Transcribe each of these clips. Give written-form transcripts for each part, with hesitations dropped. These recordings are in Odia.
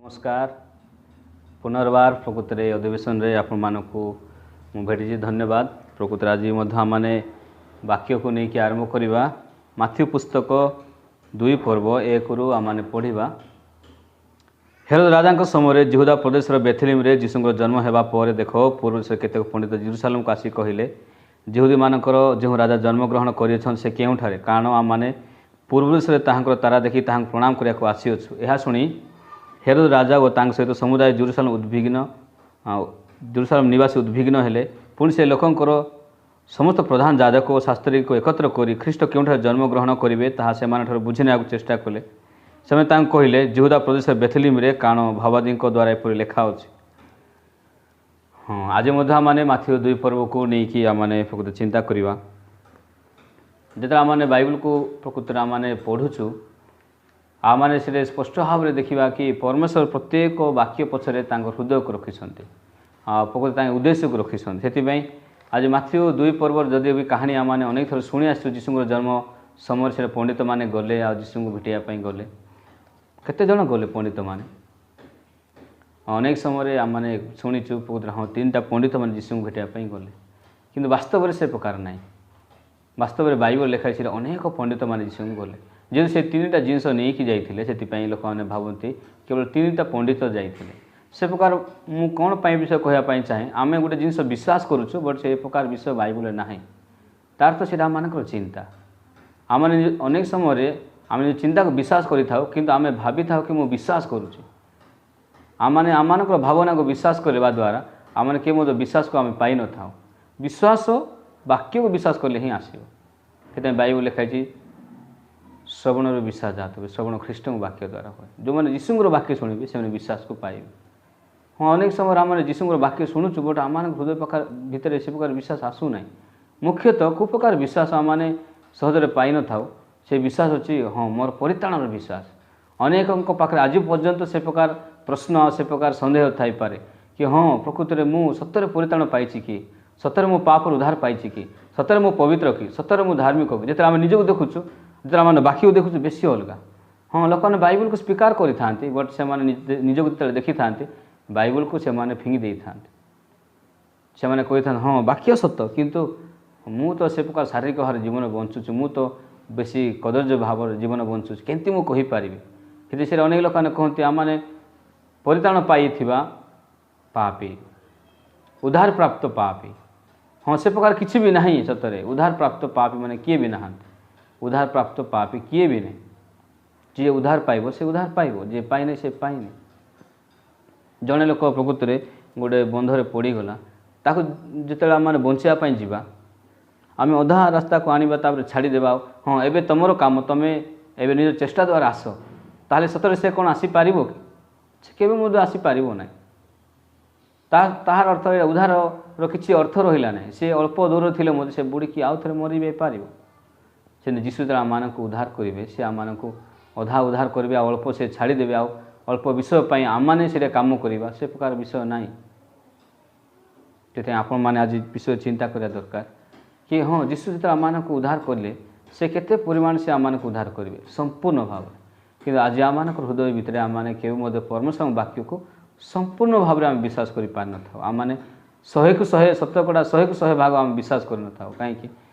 ନମସ୍କାର। ପୁନର୍ବାର ପ୍ରକୃତରେ ଏହି ଅଧିବେଶନରେ ଆପଣମାନଙ୍କୁ ମୁଁ ଭେଟିଛି, ଧନ୍ୟବାଦ। ପ୍ରକୃତରେ ଆଜି ମଧ୍ୟ ଆମମାନେ ବାକ୍ୟକୁ ନେଇକି ଆରମ୍ଭ କରିବା। ମାଥ୍ୟୁ ପୁସ୍ତକ 2 ପର୍ବ 1ରୁ ଆମମାନେ ପଢ଼ିବା। ହେରୋଦ ରାଜାଙ୍କ ସମୟରେ ଯିହୁଦା ପ୍ରଦେଶର ବେଥଲିମରେ ଯୀଶୁଙ୍କର ଜନ୍ମ ହେବା ପରେ ଦେଖ, ପୂର୍ବ ଦେଶର କେତେକ ପଣ୍ଡିତ ଜେରୁସାଲେମକୁ ଆସି କହିଲେ, ଯିହୁଦୀମାନଙ୍କର ଯେଉଁ ରାଜା ଜନ୍ମଗ୍ରହଣ କରିଅଛନ୍ତି ସେ କେଉଁଠାରେ? କାରଣ ଆମମାନେ ପୂର୍ବ ଦେଶରେ ତାହାଙ୍କର ତାରା ଦେଖି ତାହାଙ୍କୁ ପ୍ରଣାମ କରିବାକୁ ଆସିଅଛୁ। ଏହା ଶୁଣି ହେରୋଦ ରାଜା ଓ ତାଙ୍କ ସହିତ ସମୁଦାୟ ଜେରୁସାଲେମ ନିବାସୀ ଉଦ୍ବିଗ୍ନ ହେଲେ। ପୁଣି ସେ ଲୋକଙ୍କର ସମସ୍ତ ପ୍ରଧାନ ଯାଜକ ଓ ଶାସ୍ତ୍ରୀଙ୍କୁ ଏକତ୍ର କରି ଖ୍ରୀଷ୍ଟ କେଉଁଠାରେ ଜନ୍ମଗ୍ରହଣ କରିବେ ତାହା ସେମାନଙ୍କଠାରୁ ବୁଝି ନେବାକୁ ଚେଷ୍ଟା କଲେ। ସେମାନେ ତାଙ୍କୁ କହିଲେ, ଯିହୁଦା ପ୍ରଦେଶର ବେଥଲିମରେ, କାରଣ ଭାବବାଦୀଙ୍କ ଦ୍ୱାରା ଏପରି ଲେଖା ଅଛି। ହଁ, ଆଜି ମଧ୍ୟ ଆମମାନେ ମାଥ୍ୟୁ 2 ପର୍ବକୁ ନେଇକି ଆମମାନେ ପ୍ରକୃତ ଚିନ୍ତା କରିବା। ଯେତେବେଳେ ଆମମାନେ ବାଇବଲକୁ ପ୍ରକୃତରେ ଆମମାନେ ପଢ଼ୁଛୁ, ଆମମାନେ ସେଠି ସ୍ପଷ୍ଟ ଭାବରେ ଦେଖିବା କି ପରମେଶ୍ୱର ପ୍ରତ୍ୟେକ ବାକ୍ୟ ପଛରେ ତାଙ୍କ ହୃଦୟକୁ ରଖିଛନ୍ତି, ଆଉ ପ୍ରକୃତ ତାଙ୍କ ଉଦ୍ଦେଶ୍ୟକୁ ରଖିଛନ୍ତି। ସେଥିପାଇଁ ଆଜି ମାଥ୍ୟୁ 2 ପର୍ବର ଯଦିଓ ବି କାହାଣୀ ଆମମାନେ ଅନେକ ଥର ଶୁଣି ଆସିଛୁ, ଯୀଶୁଙ୍କର ଜନ୍ମ ସମୟରେ ସେଟା ପଣ୍ଡିତମାନେ ଗଲେ ଆଉ ଯୀଶୁଙ୍କୁ ଭେଟିବା ପାଇଁ ଗଲେ। କେତେ ଜଣ ଗଲେ ପଣ୍ଡିତମାନେ? ଅନେକ ସମୟରେ ଆମମାନେ ଶୁଣିଛୁ ପ୍ରକୃତରେ ହଁ 3ଟା ପଣ୍ଡିତମାନେ ଯୀଶୁଙ୍କୁ ଭେଟିବା ପାଇଁ ଗଲେ, କିନ୍ତୁ ବାସ୍ତବରେ ସେ ପ୍ରକାର ନାହିଁ। ବାସ୍ତବରେ ବାଇବଲ ଲେଖା ହେଇଛି ଅନେକ ପଣ୍ଡିତମାନେ ଯୀଶୁଙ୍କୁ ଗଲେ। ଯେହେତୁ ସେ 3ଟା ଜିନିଷ ନେଇକି ଯାଇଥିଲେ, ସେଥିପାଇଁ ଲୋକମାନେ ଭାବନ୍ତି କେବଳ 3ଟା ପଣ୍ଡିତ ଯାଇଥିଲେ। ସେ ପ୍ରକାର ମୁଁ କ'ଣ ପାଇଁ ବିଷୟ କହିବା ପାଇଁ ଚାହେଁ, ଆମେ ଗୋଟେ ଜିନିଷ ବିଶ୍ୱାସ କରୁଛୁ, ବଟ୍ ସେ ପ୍ରକାର ବିଷୟ ବାଇବଲରେ ନାହିଁ। ତାର ତ ସେଇଟା ଆମମାନଙ୍କର ଚିନ୍ତା। ଆମମାନେ ଅନେକ ସମୟରେ ଆମେ ଯେଉଁ ଚିନ୍ତାକୁ ବିଶ୍ୱାସ କରିଥାଉ, କିନ୍ତୁ ଆମେ ଭାବିଥାଉ କି ମୁଁ ବିଶ୍ୱାସ କରୁଛି। ଆମମାନେ ଆମମାନଙ୍କର ଭାବନାକୁ ବିଶ୍ୱାସ କରିବା ଦ୍ୱାରା ଆମମାନେ କେବେ ମଧ୍ୟ ବିଶ୍ୱାସକୁ ଆମେ ପାଇନଥାଉ। ବିଶ୍ୱାସ ବାକ୍ୟକୁ ବିଶ୍ୱାସ କଲେ ହିଁ ଆସିବ। ସେଥିପାଇଁ ବାଇବଲ ଲେଖା ହେଇଛି ଶ୍ରବଣରୁ ବିଶ୍ୱାସ ଜାତ ହୁଏ, ଶ୍ରବଣ ଖ୍ରୀଷ୍ଟଙ୍କ ବାକ୍ୟ ଦ୍ୱାରା ହୁଏ। ଯେଉଁମାନେ ଯୀଶୁଙ୍କର ବାକ୍ୟ ଶୁଣିବେ ସେମାନେ ବିଶ୍ୱାସକୁ ପାଇବେ। ହଁ, ଅନେକ ସମୟରେ ଆମେ ଯୀଶୁଙ୍କର ବାକ୍ୟ ଶୁଣୁଛୁ, ବଟ୍ ଆମମାନଙ୍କ ହୃଦୟ ଭିତରେ ସେ ପ୍ରକାର ବିଶ୍ୱାସ ଆସୁନାହିଁ। ମୁଖ୍ୟତଃ କେଉଁ ପ୍ରକାର ବିଶ୍ୱାସ ଆମମାନେ ସହଜରେ ପାଇନଥାଉ, ସେ ବିଶ୍ୱାସ ହେଉଛି ହଁ ମୋର ପରିତ୍ରାଣର ବିଶ୍ୱାସ। ଅନେକଙ୍କ ପାଖରେ ଆଜି ପର୍ଯ୍ୟନ୍ତ ସେ ପ୍ରକାର ପ୍ରଶ୍ନ ଆଉ ସେ ପ୍ରକାର ସନ୍ଦେହ ଥାଇପାରେ କି ହଁ ପ୍ରକୃତରେ ମୁଁ ସତରେ ପରିତ୍ରାଣ ପାଇଛି କି, ସତରେ ମୁଁ ପାପରୁ ଉଦ୍ଧାର ପାଇଛି କି, ସତରେ ମୁଁ ପବିତ୍ର କି, ସତରେ ମୁଁ ଧାର୍ମିକ କି। ଯେତେବେଳେ ଆମେ ନିଜକୁ ଦେଖୁଛୁ, ଯେତେବେଳେ ଆମେ ବାକ୍ୟକୁ ଦେଖୁଛୁ, ବେଶୀ ଅଲଗା। ହଁ, ଲୋକମାନେ ବାଇବଲକୁ ସ୍ୱୀକାର କରିଥାନ୍ତି, ବଟ୍ ସେମାନେ ନିଜକୁ ଯେତେବେଳେ ଦେଖିଥାନ୍ତି ବାଇବଲକୁ ସେମାନେ ଫିଙ୍ଗି ଦେଇଥାନ୍ତି। ସେମାନେ କହିଥାନ୍ତି ହଁ ବାକ୍ୟ ସତ, କିନ୍ତୁ ମୁଁ ତ ସେ ପ୍ରକାର ଶାରୀରିକ ଭାବରେ ଜୀବନ ବଞ୍ଚୁଛି, ମୁଁ ତ ବେଶୀ କଦର୍ଯ୍ୟ ଭାବରେ ଜୀବନ ବଞ୍ଚୁଛି, କେମିତି ମୁଁ କହିପାରିବି? କିନ୍ତୁ ସେଟା ଅନେକ ଲୋକମାନେ କୁହନ୍ତି ଆମମାନେ ପରିତ୍ରାଣ ପାଇଥିବା ପାପୀ, ଉଦ୍ଧାର ପ୍ରାପ୍ତ ପାପୀ। ହଁ, ସେ ପ୍ରକାର କିଛି ବି ନାହିଁ ସତରେ। ଉଦ୍ଧାର ପ୍ରାପ୍ତ ପାପୀ ମାନେ କିଏ ବି ନାହାନ୍ତି, ଉଦ୍ଧାର ପ୍ରାପ୍ତ ପାପୀ କିଏ ବି ନାହିଁ। ଯିଏ ଉଦ୍ଧାର ପାଇବ ସେ ଉଦ୍ଧାର ପାଇବ, ଯିଏ ପାଇନି ସେ ପାଇନି। ଜଣେ ଲୋକ ପ୍ରକୃତରେ ଗୋଟେ ବନ୍ଧରେ ପଡ଼ିଗଲା, ତାକୁ ଯେତେବେଳେ ଆମେମାନେ ବଞ୍ଚିବା ପାଇଁ ଯିବା, ଆମେ ଅଧା ରାସ୍ତାକୁ ଆଣିବା, ତାପରେ ଛାଡ଼ିଦେବା, ହଁ ଏବେ ତୁମର କାମ, ତୁମେ ଏବେ ନିଜ ଚେଷ୍ଟା ଦ୍ୱାରା ଆସ, ତାହେଲେ ସତରେ ସେ କ'ଣ ଆସିପାରିବ କି? ସେ କେବେ ମଧ୍ୟ ଆସିପାରିବ ନାହିଁ। ତାହାର ଅର୍ଥ ଏଇଟା, ଉଦ୍ଧାରର କିଛି ଅର୍ଥ ରହିଲା ନାହିଁ। ସେ ଅଳ୍ପ ଦୂର ଥିଲେ ମଧ୍ୟ ସେ ବୁଡ଼ିକି ଆଉ ଥରେ ମରି ପାରିବ। ସେମିତି ଯୀଶୁ ଯେତେବେଳେ ଆମମାନଙ୍କୁ ଉଦ୍ଧାର କରିବେ, ସେ ଆମମାନଙ୍କୁ ଅଧା ଉଦ୍ଧାର କରିବେ, ଆଉ ଅଳ୍ପ ସେ ଛାଡ଼ିଦେବେ। ଆଉ ଅଳ୍ପ ବିଷୟ ପାଇଁ ଆମମାନେ ସେଇଟା କାମ କରିବା, ସେ ପ୍ରକାର ବିଷୟ ନାହିଁ। ସେଥିପାଇଁ ଆପଣମାନେ ଆଜି ବିଷୟ ଚିନ୍ତା କରିବା ଦରକାର କି ହଁ ଯୀଶୁ ଯେତେବେଳେ ଆମମାନଙ୍କୁ ଉଦ୍ଧାର କଲେ, ସେ କେତେ ପରିମାଣ ସେ ଆମମାନଙ୍କୁ ଉଦ୍ଧାର କରିବେ ସମ୍ପୂର୍ଣ୍ଣ ଭାବରେ। କିନ୍ତୁ ଆଜି ଆମମାନଙ୍କର ହୃଦୟ ଭିତରେ ଆମମାନେ କେବେ ମଧ୍ୟ ପରମେଶ୍ୱରଙ୍କ ବାକ୍ୟକୁ ସମ୍ପୂର୍ଣ୍ଣ ଭାବରେ ଆମେ ବିଶ୍ୱାସ କରିପାରିନଥାଉ। ଆମମାନେ 100କୁ 100, ଶତକଡ଼ା 100କୁ 100 ଭାଗ ଆମେ ବିଶ୍ୱାସ କରିନଥାଉ। କାହିଁକି?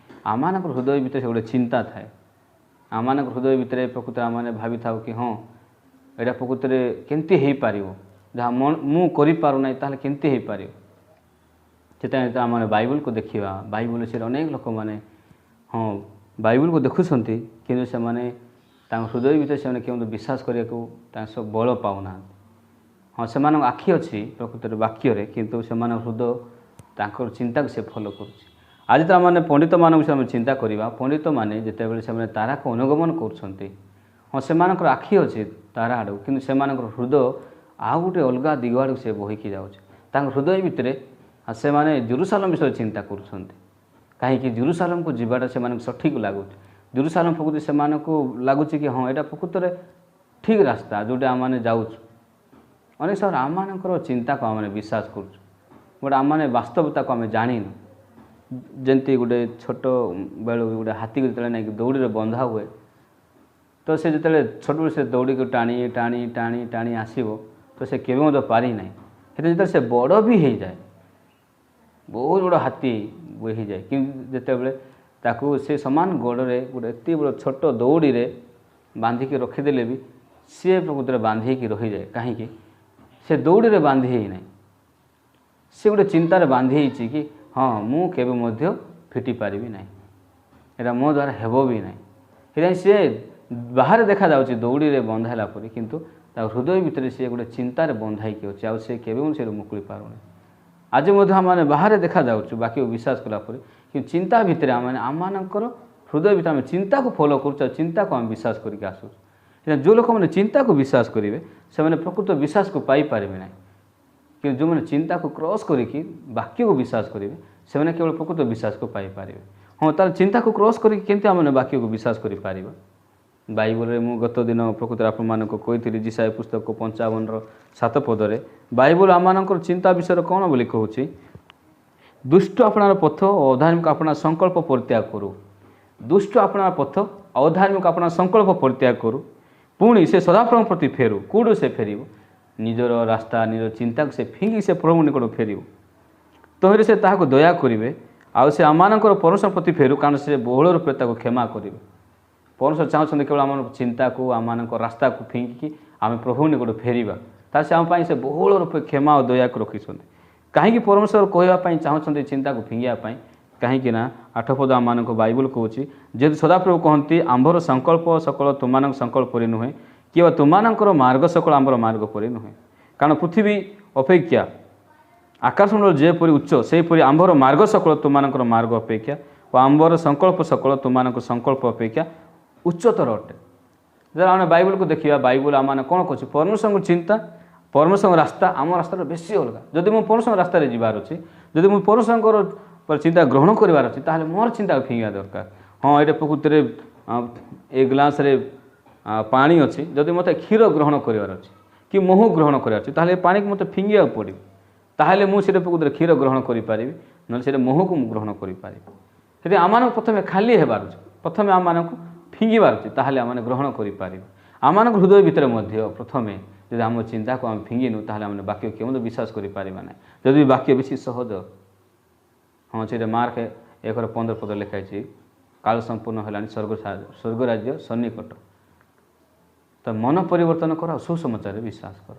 ଆମମାନଙ୍କର ହୃଦୟ ଭିତରେ ସେ ଗୋଟେ ଚିନ୍ତା ଥାଏ। ଆମମାନଙ୍କ ହୃଦୟ ଭିତରେ ପ୍ରକୃତରେ ଆମମାନେ ଭାବିଥାଉ କି ହଁ ଏଇଟା ପ୍ରକୃତରେ କେମିତି ହେଇପାରିବ, ଯାହା ମୁଁ କରିପାରୁନାହିଁ ତାହେଲେ କେମିତି ହେଇପାରିବ। ସେଥିପାଇଁ ଯେତେବେଳେ ଆମେ ବାଇବଲକୁ ଦେଖିବା, ବାଇବଲ ସେରେ ଅନେକ ଲୋକମାନେ ହଁ ବାଇବଲକୁ ଦେଖୁଛନ୍ତି, କିନ୍ତୁ ସେମାନେ ତାଙ୍କ ହୃଦୟ ଭିତରେ ସେମାନେ କେଉଁ ବିଶ୍ୱାସ କରିବାକୁ ତାଙ୍କ ସବୁ ବଳ ପାଉନାହାନ୍ତି। ହଁ, ସେମାନଙ୍କ ଆଖି ଅଛି ପ୍ରକୃତରେ ବାକ୍ୟରେ, କିନ୍ତୁ ସେମାନଙ୍କ ହୃଦୟ ତାଙ୍କର ଚିନ୍ତାକୁ ସେ ଫଲୋ କରୁଛି। ଆଜି ତ ଆମେମାନେ ପଣ୍ଡିତମାନଙ୍କ ବିଷୟରେ ଆମେ ଚିନ୍ତା କରିବା। ପଣ୍ଡିତମାନେ ଯେତେବେଳେ ସେମାନେ ତାରାକୁ ଅନୁଗମନ କରୁଛନ୍ତି, ହଁ ସେମାନଙ୍କର ଆଖି ଅଛି ତାରା ଆଡ଼କୁ, କିନ୍ତୁ ସେମାନଙ୍କର ହୃଦୟ ଆଉ ଗୋଟେ ଅଲଗା ଦିଗ ଆଡ଼କୁ ସେ ବୋହିକି ଯାଉଛି। ତାଙ୍କ ହୃଦୟ ଭିତରେ ସେମାନେ ଜେରୁସାଲେମ ବିଷୟରେ ଚିନ୍ତା କରୁଛନ୍ତି। କାହିଁକି ଜେରୁସାଲେମକୁ ଯିବାଟା ସେମାନଙ୍କୁ ସଠିକ୍ ଲାଗୁଛି। ଜେରୁସାଲେମ ପ୍ରକୃତି ସେମାନଙ୍କୁ ଲାଗୁଛି କି ହଁ ଏଇଟା ପ୍ରକୃତରେ ଠିକ୍ ରାସ୍ତା ଯେଉଁଟା ଆମେମାନେ ଯାଉଛୁ। ଅନେକ ସମୟରେ ଆମମାନଙ୍କର ଚିନ୍ତାକୁ ଆମେମାନେ ବିଶ୍ୱାସ କରୁଛୁ, ବଟ୍ ଆମେମାନେ ବାସ୍ତବତାକୁ ଆମେ ଜାଣିନୁ। ଯେମିତି ଗୋଟେ ଛୋଟ ବେଳୁ ଗୋଟେ ହାତୀକୁ ଯେତେବେଳେ ନେଇକି ଦଉଡ଼ିରେ ବନ୍ଧା ହୁଏ, ତ ସେ ଯେତେବେଳେ ଛୋଟବେଳୁ ସେ ଦଉଡ଼ିକୁ ଟାଣି ଟାଣି ଟାଣି ଟାଣି ଆସିବ, ତ ସେ କେବେ ମଧ୍ୟ ପାରିନାହିଁ। ସେଥିପାଇଁ ଯେତେବେଳେ ସେ ବଡ଼ ବି ହେଇଯାଏ, ବହୁତ ବଡ଼ ହାତୀ ହେଇଯାଏ, କିନ୍ତୁ ଯେତେବେଳେ ତାକୁ ସେ ସମାନ ଗୋଡ଼ରେ ଗୋଟେ ଏତେ ବଡ଼ ଛୋଟ ଦଉଡ଼ିରେ ବାନ୍ଧିକି ରଖିଦେଲେ ବି ସିଏ ପ୍ରକୃତରେ ବାନ୍ଧି ହେଇକି ରହିଯାଏ। କାହିଁକି? ସେ ଦଉଡ଼ିରେ ବାନ୍ଧି ହେଇନାହିଁ, ସେ ଗୋଟେ ଚିନ୍ତାରେ ବାନ୍ଧି ହେଇଛି କି ହଁ, ମୁଁ କେବେ ମଧ୍ୟ ଫିଟି ପାରିବି ନାହିଁ, ଏଇଟା ମୋ ଦ୍ୱାରା ହେବ ବି ନାହିଁ। ସେଥିପାଇଁ ସିଏ ବାହାରେ ଦେଖାଯାଉଛି ଦଉଡ଼ିରେ ବନ୍ଧା ହେଲା ପରି, କିନ୍ତୁ ତା ହୃଦୟ ଭିତରେ ସିଏ ଗୋଟେ ଚିନ୍ତାରେ ବନ୍ଧା ହେଇକି ଅଛି, ଆଉ ସେ କେବେ ମଧ୍ୟ ସେଇଠୁ ମୁକୁଳି ପାରୁନି। ଆଜି ମଧ୍ୟ ଆମମାନେ ବାହାରେ ଦେଖାଯାଉଛୁ ବାକ୍ୟକୁ ବିଶ୍ୱାସ କଲା ପରେ, କିନ୍ତୁ ଚିନ୍ତା ଭିତରେ ଆମେ ଆମମାନଙ୍କର ହୃଦୟ ଭିତରେ ଆମେ ଚିନ୍ତାକୁ ଫଲୋ କରୁଛୁ ଆଉ ଚିନ୍ତାକୁ ଆମେ ବିଶ୍ୱାସ କରିକି ଆସୁଛୁ। ଯେଉଁ ଲୋକମାନେ ଚିନ୍ତାକୁ ବିଶ୍ୱାସ କରିବେ, ସେମାନେ ପ୍ରକୃତ ବିଶ୍ୱାସକୁ ପାଇପାରିବେ ନାହିଁ। କିନ୍ତୁ ଯେଉଁମାନେ ଚିନ୍ତାକୁ କ୍ରସ୍ କରିକି ବାକ୍ୟକୁ ବିଶ୍ୱାସ କରିବେ, ସେମାନେ କେବଳ ପ୍ରକୃତ ବିଶ୍ୱାସକୁ ପାଇପାରିବେ। ହଁ, ତାହେଲେ ଚିନ୍ତାକୁ କ୍ରସ୍ କରିକି କେମିତି ଆମେ ବାକ୍ୟକୁ ବିଶ୍ୱାସ କରିପାରିବା? ବାଇବଲରେ ମୁଁ ଗତ ଦିନ ପ୍ରକୃତରେ ଆପଣମାନଙ୍କୁ କହିଥିଲି, ଯିଶାଇୟ ପୁସ୍ତକ 55ର 7 ପଦରେ ବାଇବଲ ଆମମାନଙ୍କର ଚିନ୍ତା ବିଷୟରେ କ'ଣ ବୋଲି କହୁଛି? ଦୁଷ୍ଟ ଆପଣାର ପଥ ଓ ଅଧାର୍ମିକ ଆପଣା ସଂକଳ୍ପ ପରିତ୍ୟାଗ କରୁ। ଦୁଷ୍ଟ ଆପଣାର ପଥ, ଅଧାର୍ମିକ ଆପଣା ସଂକଳ୍ପ ପରିତ୍ୟାଗ କରୁ, ପୁଣି ସେ ସଦାପ୍ରଭୁଙ୍କ ପ୍ରତି ଫେରୁ। କେଉଁଠୁ ସେ ଫେରିବ? ନିଜର ରାସ୍ତା, ନିଜର ଚିନ୍ତାକୁ ସେ ଫିଙ୍ଗି ସେ ପ୍ରଭୁ ନିକଟକୁ ଫେରିବ। ତହିଁରେ ସେ ତାହାକୁ ଦୟା କରିବେ। ଆଉ ସେ ଆମମାନଙ୍କର ପରମେଶ୍ୱର ପ୍ରତି ଫେରୁ, କାରଣ ସେ ବହୁଳ ରୂପେ ତାକୁ କ୍ଷମା କରିବେ। ପରମେଶ୍ୱର ଚାହୁଁଛନ୍ତି କେବଳ ଆମ ଚିନ୍ତାକୁ, ଆମମାନଙ୍କ ରାସ୍ତାକୁ ଫିଙ୍ଗିକି ଆମେ ପ୍ରଭୁ ନିକଟକୁ ଫେରିବା। ତାହେଲେ ସେ ଆମ ପାଇଁ ସେ ବହୁଳ ରୂପେ କ୍ଷମା ଓ ଦୟାକୁ ରଖିଛନ୍ତି। କାହିଁକି ପରମେଶ୍ୱର କହିବା ପାଇଁ ଚାହୁଁଛନ୍ତି ଚିନ୍ତାକୁ ଫିଙ୍ଗିବା ପାଇଁ? କାହିଁକି ନା 8 ପଦ ଆମମାନଙ୍କୁ ବାଇବଲ କହୁଛି, ଯେହେତୁ ସଦାପ୍ରଭୁ କହନ୍ତି, ଆମ୍ଭର ସଂକଳ୍ପ ସକଳ ତୁମମାନଙ୍କ ସଂକଳ୍ପ ପରି ନୁହେଁ, କିମ୍ବା ତୁମମାନଙ୍କର ମାର୍ଗ ସକଳ ଆମ୍ଭର ମାର୍ଗ ପରି ନୁହେଁ। କାରଣ ପୃଥିବୀ ଅପେକ୍ଷା ଆକାଶମଣ୍ଡଳ ଯେପରି ଉଚ୍ଚ, ସେହିପରି ଆମ୍ଭର ମାର୍ଗ ସକଳ ତୁମମାନଙ୍କର ମାର୍ଗ ଅପେକ୍ଷା ଓ ଆମ୍ଭର ସଂକଳ୍ପ ସକଳ ତୁମମାନଙ୍କ ସଂକଳ୍ପ ଅପେକ୍ଷା ଉଚ୍ଚତର ଅଟେ। ଯେତେବେଳେ ଆମେ ବାଇବଲକୁ ଦେଖିବା, ବାଇବଲ ଆମମାନେ କ'ଣ କହୁଛି? ପରମେଶ୍ୱରଙ୍କ ଚିନ୍ତା, ପରମେଶ୍ୱରଙ୍କ ରାସ୍ତା ଆମ ରାସ୍ତାର ବେଶୀ ଅଲଗା। ଯଦି ମୁଁ ପରମେଶ୍ୱରଙ୍କ ରାସ୍ତାରେ ଯିବାର ଅଛି, ଯଦି ମୁଁ ପରମେଶ୍ୱରଙ୍କର ଚିନ୍ତା ଗ୍ରହଣ କରିବାର ଅଛି, ତାହେଲେ ମୋର ଚିନ୍ତାକୁ ଫିଙ୍ଗିବା ଦରକାର। ହଁ, ଏଇଟା ପ୍ରକୃତରେ ଏ ଗ୍ଲାସରେ ପାଣି ଅଛି। ଯଦି ମୋତେ କ୍ଷୀର ଗ୍ରହଣ କରିବାର ଅଛି କି ମହୁ ଗ୍ରହଣ କରିବାର ଅଛି, ତାହେଲେ ଏ ପାଣିକୁ ମୋତେ ଫିଙ୍ଗିବାକୁ ପଡ଼ିବ। ତାହେଲେ ମୁଁ ସେଇଟା ପ୍ରକୃତରେ କ୍ଷୀର ଗ୍ରହଣ କରିପାରିବି, ନହେଲେ ସେଇଟା ମହୁକୁ ମୁଁ ଗ୍ରହଣ କରିପାରିବି। ସେଥିପାଇଁ ଆମମାନଙ୍କୁ ପ୍ରଥମେ ଖାଲି ହେବାର ଅଛି, ପ୍ରଥମେ ଆମମାନଙ୍କୁ ଫିଙ୍ଗିବାର ଅଛି, ତାହେଲେ ଆମମାନେ ଗ୍ରହଣ କରିପାରିବୁ। ଆମମାନଙ୍କ ହୃଦୟ ଭିତରେ ମଧ୍ୟ ପ୍ରଥମେ ଯଦି ଆମ ଚିନ୍ତାକୁ ଆମେ ଫିଙ୍ଗିନୁ, ତାହେଲେ ଆମେ ବାକ୍ୟ କେଉଁ ବିଶ୍ୱାସ କରିପାରିବା ନାହିଁ, ଯଦି ବାକ୍ୟ ବେଶୀ ସହଜ। ହଁ, ସେଇଟା ମାର୍କ 1ର 15 ପଦ ଲେଖା ହେଇଛି, କାଳ ସମ୍ପୂର୍ଣ୍ଣ ହେଲାଣି, ସ୍ୱର୍ଗ ରାଜ୍ୟ ସନ୍ନିକଟ। ତ ମନ ପରିବର୍ତ୍ତନ କର ଆଉ ସୁସମାଚାରରେ ବିଶ୍ୱାସ କର।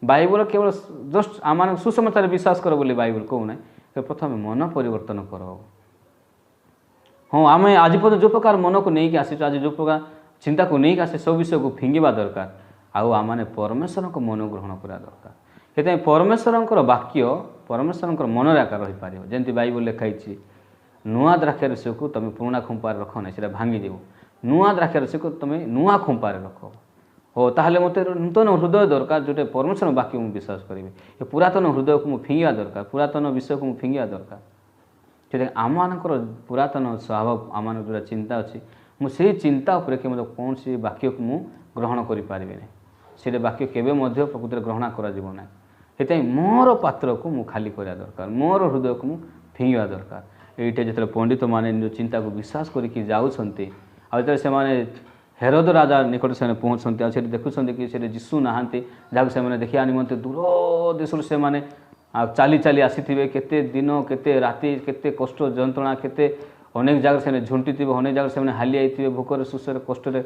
ବାଇବଲ କେବଳ ଜଷ୍ଟ ଆମମାନଙ୍କୁ ସୁସମାଚାରରେ ବିଶ୍ୱାସ କର ବୋଲି ବାଇବଲ କହୁନାହିଁ, ପ୍ରଥମେ ମନ ପରିବର୍ତ୍ତନ କର। ହଁ, ଆମେ ଆଜି ପର୍ଯ୍ୟନ୍ତ ଯେଉଁ ପ୍ରକାର ମନକୁ ନେଇକି ଆସିଛୁ, ଆଜି ଯେଉଁ ପ୍ରକାର ଚିନ୍ତାକୁ ନେଇକି ଆସେ, ସବୁ ବିଷୟକୁ ଫିଙ୍ଗିବା ଦରକାର ଆଉ ଆମମାନେ ପରମେଶ୍ୱରଙ୍କ ମନ ଗ୍ରହଣ କରିବା ଦରକାର। ସେଥିପାଇଁ ପରମେଶ୍ୱରଙ୍କର ବାକ୍ୟ ପରମେଶ୍ୱରଙ୍କର ମନରେ ଆକାର ରହିପାରିବ। ଯେମିତି ବାଇବଲ ଲେଖା ହେଇଛି, ନୂଆ ଦ୍ରାକ୍ଷା ରସକୁ ତୁମେ ପୁରୁଣା ଖୁମ୍ପାରେ ରଖ ନାହିଁ, ସେଇଟା ଭାଙ୍ଗିଯିବ। ନୂଆ ଦ୍ରାକ୍ଷା ରସକୁ ତୁମେ ନୂଆ ଖୁମ୍ପାରେ ରଖ। ହଉ, ତାହେଲେ ମୋତେ ନୂତନ ହୃଦୟ ଦରକାର, ଯେଉଁଟା ପରମେଶ୍ୱର ବାକ୍ୟ ମୁଁ ବିଶ୍ୱାସ କରିବି। ଏ ପୁରାତନ ହୃଦୟକୁ ମୁଁ ଫିଙ୍ଗିବା ଦରକାର, ପୁରାତନ ବିଷୟକୁ ମୁଁ ଫିଙ୍ଗିବା ଦରକାର। ସେଥିପାଇଁ ଆମମାନଙ୍କର ପୁରାତନ ସ୍ୱଭାବ, ଆମମାନଙ୍କର ଯେଉଁଟା ଚିନ୍ତା ଅଛି, ମୁଁ ସେଇ ଚିନ୍ତା ଉପରେ କେବେ କୌଣସି ବାକ୍ୟକୁ ମୁଁ ଗ୍ରହଣ କରିପାରିବି ନାହିଁ। ସେଇଟା ବାକ୍ୟ କେବେ ମଧ୍ୟ ପ୍ରକୃତରେ ଗ୍ରହଣ କରାଯିବ ନାହିଁ। ସେଥିପାଇଁ ମୋର ପାତ୍ରକୁ ମୁଁ ଖାଲି କରିବା ଦରକାର, ମୋର ହୃଦୟକୁ ମୁଁ ଫିଙ୍ଗିବା ଦରକାର। ଏଇଟା ଯେତେବେଳେ ପଣ୍ଡିତମାନେ ନିଜ ଚିନ୍ତାକୁ ବିଶ୍ୱାସ କରିକି ଯାଉଛନ୍ତି, ଆଉ ଯେତେବେଳେ ସେମାନେ ହେରୋଦ ରାଜା ନିକଟରେ ସେମାନେ ପହଞ୍ଚନ୍ତି, ଆଉ ସେଠି ଦେଖୁଛନ୍ତି କି ସେଠି ଯୀଶୁ ନାହାନ୍ତି, ଯାହାକୁ ସେମାନେ ଦେଖିବା ନିମନ୍ତେ ଦୂର ଦେଶରୁ ସେମାନେ ଆଉ ଚାଲି ଚାଲି ଆସିଥିବେ, କେତେ ଦିନ, କେତେ ରାତି, କେତେ କଷ୍ଟ ଯନ୍ତ୍ରଣା, କେତେ ଅନେକ ଜାଗାରେ ସେମାନେ ଝୁଣ୍ଟିଥିବେ, ଅନେକ ଜାଗାରେ ସେମାନେ ହାଲିଆ ହେଇଥିବେ, ଭୋକରେ, ଶୋଷରେ, କଷ୍ଟରେ,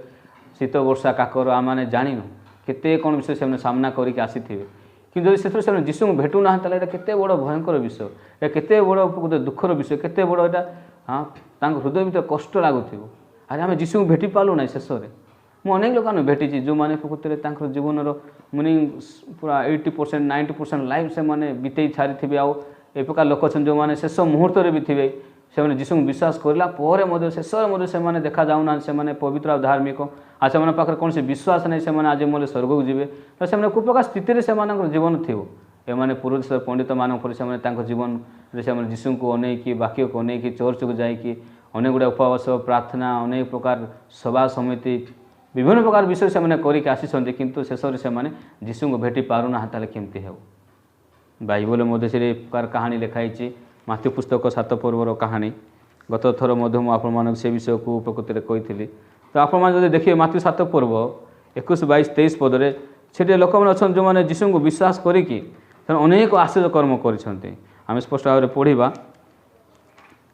ଶୀତ, ବର୍ଷା, କାକର, ଆମମାନେ ଜାଣିନୁ କେତେ କ'ଣ ବିଷୟ ସେମାନେ ସାମ୍ନା କରିକି ଆସିଥିବେ। କିନ୍ତୁ ଯଦି ସେଥିରୁ ସେମାନେ ଯୀଶୁଙ୍କୁ ଭେଟୁନାହାନ୍ତି, ତାହେଲେ ଏଇଟା କେତେ ବଡ଼ ଭୟଙ୍କର ବିଷୟ, ଏଇଟା କେତେ ବଡ଼ ଦୁଃଖର ବିଷୟ, କେତେ ବଡ଼ ଏଇଟା। ହଁ, ତାଙ୍କ ହୃଦୟ ଭିତରେ କଷ୍ଟ ଲାଗୁଥିବ, ଆରେ ଆମେ ଯୀଶୁଙ୍କୁ ଭେଟି ପାରିଲୁ ନାହିଁ ଶେଷରେ। ମୁଁ ଅନେକ ଲୋକମାନଙ୍କୁ ଭେଟିଛି, ଯେଉଁମାନେ ପ୍ରକୃତରେ ତାଙ୍କର ଜୀବନର ମାନେ ପୁରା 80%, 90% ଲାଇଫ୍ ସେମାନେ ବିତେଇ ସାରିଥିବେ। ଆଉ ଏ ପ୍ରକାର ଲୋକ ଅଛନ୍ତି, ଯେଉଁମାନେ ଶେଷ ମୁହୂର୍ତ୍ତରେ ବି ଥିବେ, ସେମାନେ ଯୀଶୁଙ୍କୁ ବିଶ୍ୱାସ କରିଲା ପରେ ମଧ୍ୟ ଶେଷରେ ମଧ୍ୟ ସେମାନେ ଦେଖାଯାଉନାହାନ୍ତି ସେମାନେ ପବିତ୍ର ଆଉ ଧାର୍ମିକ, ଆଉ ସେମାନଙ୍କ ପାଖରେ କୌଣସି ବିଶ୍ୱାସ ନାହିଁ ସେମାନେ ଆଜି ମଲେ ସ୍ୱର୍ଗକୁ ଯିବେ। ତ ସେମାନେ କେଉଁ ପ୍ରକାର ସ୍ଥିତିରେ ସେମାନଙ୍କର ଜୀବନ ଥିବ? ଏମାନେ ପୂର୍ବ ଦେଶର ପଣ୍ଡିତମାନଙ୍କ ପରି ସେମାନେ ତାଙ୍କ ଜୀବନରେ ସେମାନେ ଯୀଶୁଙ୍କୁ ଅନେଇକି, ବାକ୍ୟକୁ ଅନେଇକି, ଚର୍ଚ୍ଚକୁ ଯାଇକି ଅନେକ ଗୁଡ଼ିଏ ଉପବାସ, ପ୍ରାର୍ଥନା, ଅନେକ ପ୍ରକାର ସଭା ସମିତି, ବିଭିନ୍ନ ପ୍ରକାର ବିଷୟ ସେମାନେ କରିକି ଆସିଛନ୍ତି, କିନ୍ତୁ ଶେଷରେ ସେମାନେ ଯୀଶୁଙ୍କୁ ଭେଟି ପାରୁନାହାନ୍ତି। ତାହେଲେ କେମିତି ହେବ? ବାଇବଲ ମଧ୍ୟ ସେ ପ୍ରକାର କାହାଣୀ ଲେଖା ହେଇଛି, ମାଥ୍ୟୁ ପୁସ୍ତକ 7 ପର୍ବର କାହାଣୀ। ଗତ ଥର ମଧ୍ୟ ମୁଁ ଆପଣମାନଙ୍କୁ ସେ ବିଷୟକୁ ପ୍ରକୃତିରେ କହିଥିଲି। ତ ଆପଣମାନେ ଯଦି ଦେଖିବେ, ମାଥ୍ୟୁ 7 ପର୍ବ 21, 22, 23 ପଦରେ ସେଠି ଲୋକମାନେ ଅଛନ୍ତି ଯେଉଁମାନେ ଯୀଶୁଙ୍କୁ ବିଶ୍ୱାସ କରିକି ସେମାନେ ଅନେକ ଆଶ୍ଚର୍ଯ୍ୟ କର୍ମ କରିଛନ୍ତି। ଆମେ ସ୍ପଷ୍ଟ ଭାବରେ ପଢ଼ିବା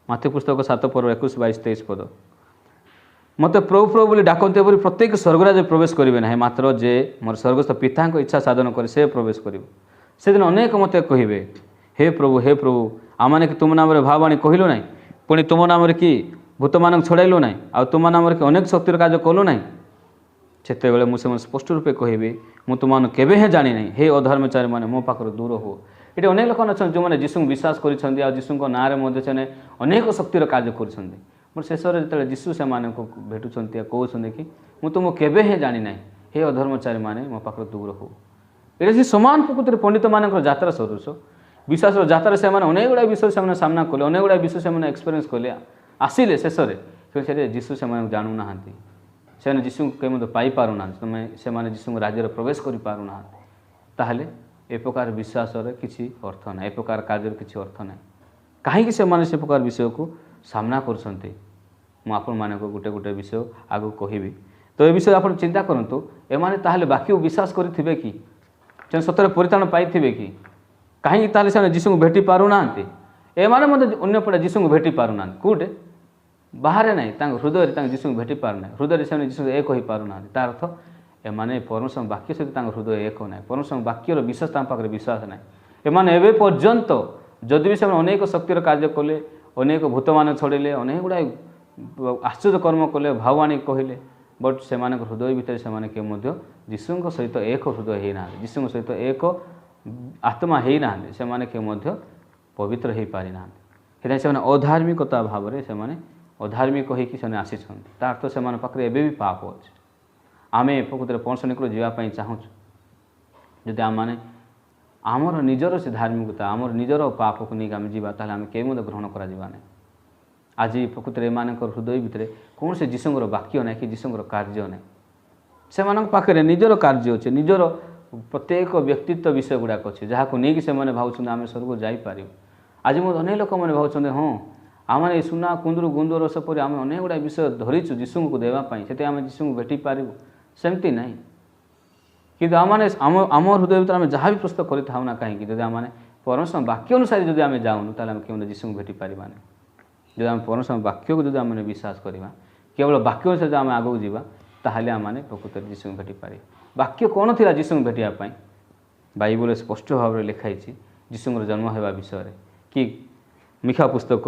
ମାଥ୍ୟୁ ପୁସ୍ତକ 7 ପର୍ବ 21, 22, 23 ପଦ। ମୋତେ ପ୍ରଭୁ ପ୍ରଭୁ ବୋଲି ଡାକନ୍ତି ଏପରି ପ୍ରତ୍ୟେକ ସ୍ୱର୍ଗରାଜ୍ୟରେ ପ୍ରବେଶ କରିବେ ନାହିଁ, ମାତ୍ର ଯେ ମୋର ସ୍ୱର୍ଗସ୍ଥ ପିତାଙ୍କ ଇଚ୍ଛା ସାଧନ କରେ ସେ ପ୍ରବେଶ କରିବ। ସେଦିନ ଅନେକ ମୋତେ କହିବେ, ହେ ପ୍ରଭୁ, ହେ ପ୍ରଭୁ, ଆମମାନେ କି ତୁମ ନାମରେ ଭାବବାଣୀ କହିଲୁ ନାହିଁ? ପୁଣି ତୁମ ନାମରେ କି ଭୂତମାନଙ୍କୁ ଛଡ଼ାଇଲୁ ନାହିଁ? ଆଉ ତୁମ ନାମରେ କି ଅନେକ ଶକ୍ତିର କାର୍ଯ୍ୟ କଲୁ ନାହିଁ? ସେତେବେଳେ ମୁଁ ସେମାନେ ସ୍ପଷ୍ଟ ରୂପେ କହିବି, ମୁଁ ତୁମମାନଙ୍କୁ କେବେ ହିଁ ଜାଣିନାହିଁ, ହେ ଅଧର୍ମଚାରୀମାନେ, ମୋ ପାଖରୁ ଦୂର ହୁଅ। ଏଠି ଅନେକ ଲୋକମାନେ ଅଛନ୍ତି ଯେଉଁମାନେ ଯୀଶୁଙ୍କୁ ବିଶ୍ୱାସ କରିଛନ୍ତି ଆଉ ଯୀଶୁଙ୍କ ନାଁରେ ମଧ୍ୟ ସେମାନେ ଅନେକ ଶକ୍ତିର କାର୍ଯ୍ୟ କରୁଛନ୍ତି। ମୋର ଶେଷରେ ଯେତେବେଳେ ଯୀଶୁ ସେମାନଙ୍କୁ ଭେଟୁଛନ୍ତି ଆଉ କହୁଛନ୍ତି କି ମୁଁ ତୁମକୁ କେବେ ହିଁ ଜାଣିନାହିଁ, ହେ ଅଧର୍ମଚାରୀମାନେ, ମୋ ପାଖରୁ ଦୂର ହୁଅ। ଏଇଟା ସେ ସମାନ ପ୍ରକୃତିରେ ପଣ୍ଡିତମାନଙ୍କର ଯାତ୍ରା ସଦୃଶ। ବିଶ୍ୱାସର ଯାତ୍ରାରେ ସେମାନେ ଅନେକ ଗୁଡ଼ାଏ ବିଷୟ ସେମାନେ ସାମ୍ନା କଲେ, ଅନେକ ଗୁଡ଼ାଏ ବିଷୟ ସେମାନେ ଏକ୍ସପିରିଏନ୍ସ କଲେ, ଆସିଲେ ଶେଷରେ କିନ୍ତୁ ସେଠି ଯୀଶୁ ସେମାନଙ୍କୁ ଜାଣୁନାହାନ୍ତି, ସେମାନେ ଯୀଶୁଙ୍କୁ କେହି ମଧ୍ୟ ପାଇପାରୁନାହାନ୍ତି, ସେମାନେ ଯୀଶୁଙ୍କ ରାଜ୍ୟରେ ପ୍ରବେଶ କରିପାରୁନାହାନ୍ତି। ତାହେଲେ ଏ ପ୍ରକାର ବିଶ୍ୱାସର କିଛି ଅର୍ଥ ନାହିଁ, ଏ ପ୍ରକାର କାର୍ଯ୍ୟର କିଛି ଅର୍ଥ ନାହିଁ। କାହିଁକି ସେମାନେ ସେ ପ୍ରକାର ବିଷୟକୁ ସାମ୍ନା କରୁଛନ୍ତି? ମୁଁ ଆପଣମାନଙ୍କୁ ଗୋଟେ ଗୋଟେ ବିଷୟ ଆଗକୁ କହିବି। ତ ଏ ବିଷୟରେ ଆପଣ ଚିନ୍ତା କରନ୍ତୁ, ଏମାନେ ତାହେଲେ ବାକ୍ୟକୁ ବିଶ୍ୱାସ କରିଥିବେ କି? ସେମାନେ ସତରେ ପରିତ୍ରାଣ ପାଇଥିବେ କି? କାହିଁକି ତାହେଲେ ସେମାନେ ଯୀଶୁଙ୍କୁ ଭେଟି ପାରୁନାହାନ୍ତି? ଏମାନେ ମଧ୍ୟ ଅନ୍ୟପଟେ ଯୀଶୁଙ୍କୁ ଭେଟି ପାରୁନାହାନ୍ତି। କେଉଁଠି? ବାହାରେ ନାହିଁ, ତାଙ୍କ ହୃଦୟରେ ତାଙ୍କ ଯୀଶୁଙ୍କୁ ଭେଟି ପାରୁନାହିଁ, ହୃଦୟରେ ସେମାନେ ଯୀଶୁଙ୍କୁ ଏକ ହୋଇପାରୁନାହାନ୍ତି। ତାର ଅର୍ଥ ଏମାନେ ପରମେଶ୍ୱରଙ୍କ ବାକ୍ୟ ସହିତ ତାଙ୍କ ହୃଦୟ ଏକ ନାହିଁ, ପରମେଶ୍ୱରଙ୍କ ବାକ୍ୟର ବିଶ୍ୱାସ ତାଙ୍କ ପାଖରେ ବିଶ୍ୱାସ ନାହିଁ। ଏମାନେ ଏବେ ପର୍ଯ୍ୟନ୍ତ ଯଦି ବି ସେମାନେ ଅନେକ ଶକ୍ତିର କାର୍ଯ୍ୟ କଲେ, ଅନେକ ଭୂତମାନେ ଛଡ଼େଇଲେ, ଅନେକ ଗୁଡ଼ାଏ ଆଶ୍ଚର୍ଯ୍ୟ କର୍ମ କଲେ, ଭାବବାଣୀ କହିଲେ, ବଟ୍ ସେମାନଙ୍କ ହୃଦୟ ଭିତରେ ସେମାନେ କେବେ ମଧ୍ୟ ଯୀଶୁଙ୍କ ସହିତ ଏକ ହୃଦୟ ହେଇନାହାନ୍ତି, ଯୀଶୁଙ୍କ ସହିତ ଏକ ଆତ୍ମା ହେଇନାହାନ୍ତି, ସେମାନେ କେବେ ମଧ୍ୟ ପବିତ୍ର ହେଇପାରିନାହାନ୍ତି। ସେଥିପାଇଁ ସେମାନେ ଅଧାର୍ମିକତା ଭାବରେ ସେମାନେ ଅଧାର୍ମିକ ହେଇକି ସେମାନେ ଆସିଛନ୍ତି। ତା ଅର୍ଥ ସେମାନଙ୍କ ପାଖରେ ଏବେ ବି ପାପ ଅଛି। ଆମେ ପ୍ରକୃତରେ ପରମେଶ୍ୱର ନିକଟକୁ ଯିବା ପାଇଁ ଚାହୁଁଛୁ, ଯଦି ଆମମାନେ ଆମର ନିଜର ସେ ଧାର୍ମିକତା, ଆମର ନିଜର ପାପକୁ ନେଇକି ଆମେ ଯିବା, ତାହେଲେ ଆମେ କେବେ ମଧ୍ୟ ଗ୍ରହଣ କରାଯିବା ନାହିଁ। ଆଜି ପ୍ରକୃତରେ ଏମାନଙ୍କର ହୃଦୟ ଭିତରେ କୌଣସି ଯୀଶୁଙ୍କର ବାକ୍ୟ ନାହିଁ କି ଯୀଶୁଙ୍କର କାର୍ଯ୍ୟ ନାହିଁ। ସେମାନଙ୍କ ପାଖରେ ନିଜର କାର୍ଯ୍ୟ ଅଛି, ନିଜର ପ୍ରତ୍ୟେକ ବ୍ୟକ୍ତିତ୍ୱ ବିଷୟ ଗୁଡ଼ାକ ଅଛି, ଯାହାକୁ ନେଇକି ସେମାନେ ଭାବୁଛନ୍ତି ଆମେ ସ୍ୱର୍ଗକୁ ଯାଇପାରିବୁ। ଆଜି ମଧ୍ୟ ଅନେକ ଲୋକମାନେ ଭାବୁଛନ୍ତି ହଁ ଆମେ ଏ ସୁନା କୁନ୍ଦୁରୁ ଗୁନ୍ଦୁ ରସ ପରି ଆମେ ଅନେକ ଗୁଡ଼ାଏ ବିଷୟ ଧରିଛୁ ଯୀଶୁଙ୍କୁ ଦେବା ପାଇଁ, ସେଥିପାଇଁ ଆମେ ଯୀଶୁଙ୍କୁ ଭେଟି ପାରିବୁ। ସେମିତି ନାହିଁ। କିନ୍ତୁ ଆମମାନେ ଆମ ହୃଦୟ ଭିତରେ ଆମେ ଯାହା ବି ପ୍ରସ୍ତୁତ କରିଥାଉ ନା କାହିଁକି, ଯଦି ଆମମାନେ ପରମେଶ୍ୱର ବାକ୍ୟ ଅନୁସାରେ ଯଦି ଆମେ ଯାଉନୁ, ତାହେଲେ ଆମେ କେମିତି ଯୀଶୁଙ୍କୁ ଭେଟି ପାରିବାନି। ଯଦି ଆମେ ପରମେଶ୍ୱର ବାକ୍ୟକୁ ଯଦି ଆମେ ବିଶ୍ୱାସ କରିବା, କେବଳ ବାକ୍ୟ ଅନୁସାରେ ଯଦି ଆମେ ଆଗକୁ ଯିବା, ତାହେଲେ ଆମମାନେ ପ୍ରକୃତରେ ଯୀଶୁଙ୍କୁ ଭେଟି ପାରିବା। ବାକ୍ୟ କ'ଣ ଥିଲା ଯୀଶୁଙ୍କୁ ଭେଟିବା ପାଇଁ? ବାଇବଲରେ ସ୍ପଷ୍ଟ ଭାବରେ ଲେଖା ହେଇଛି ଯୀଶୁଙ୍କର ଜନ୍ମ ହେବା ବିଷୟରେ କି ମିଖା ପୁସ୍ତକ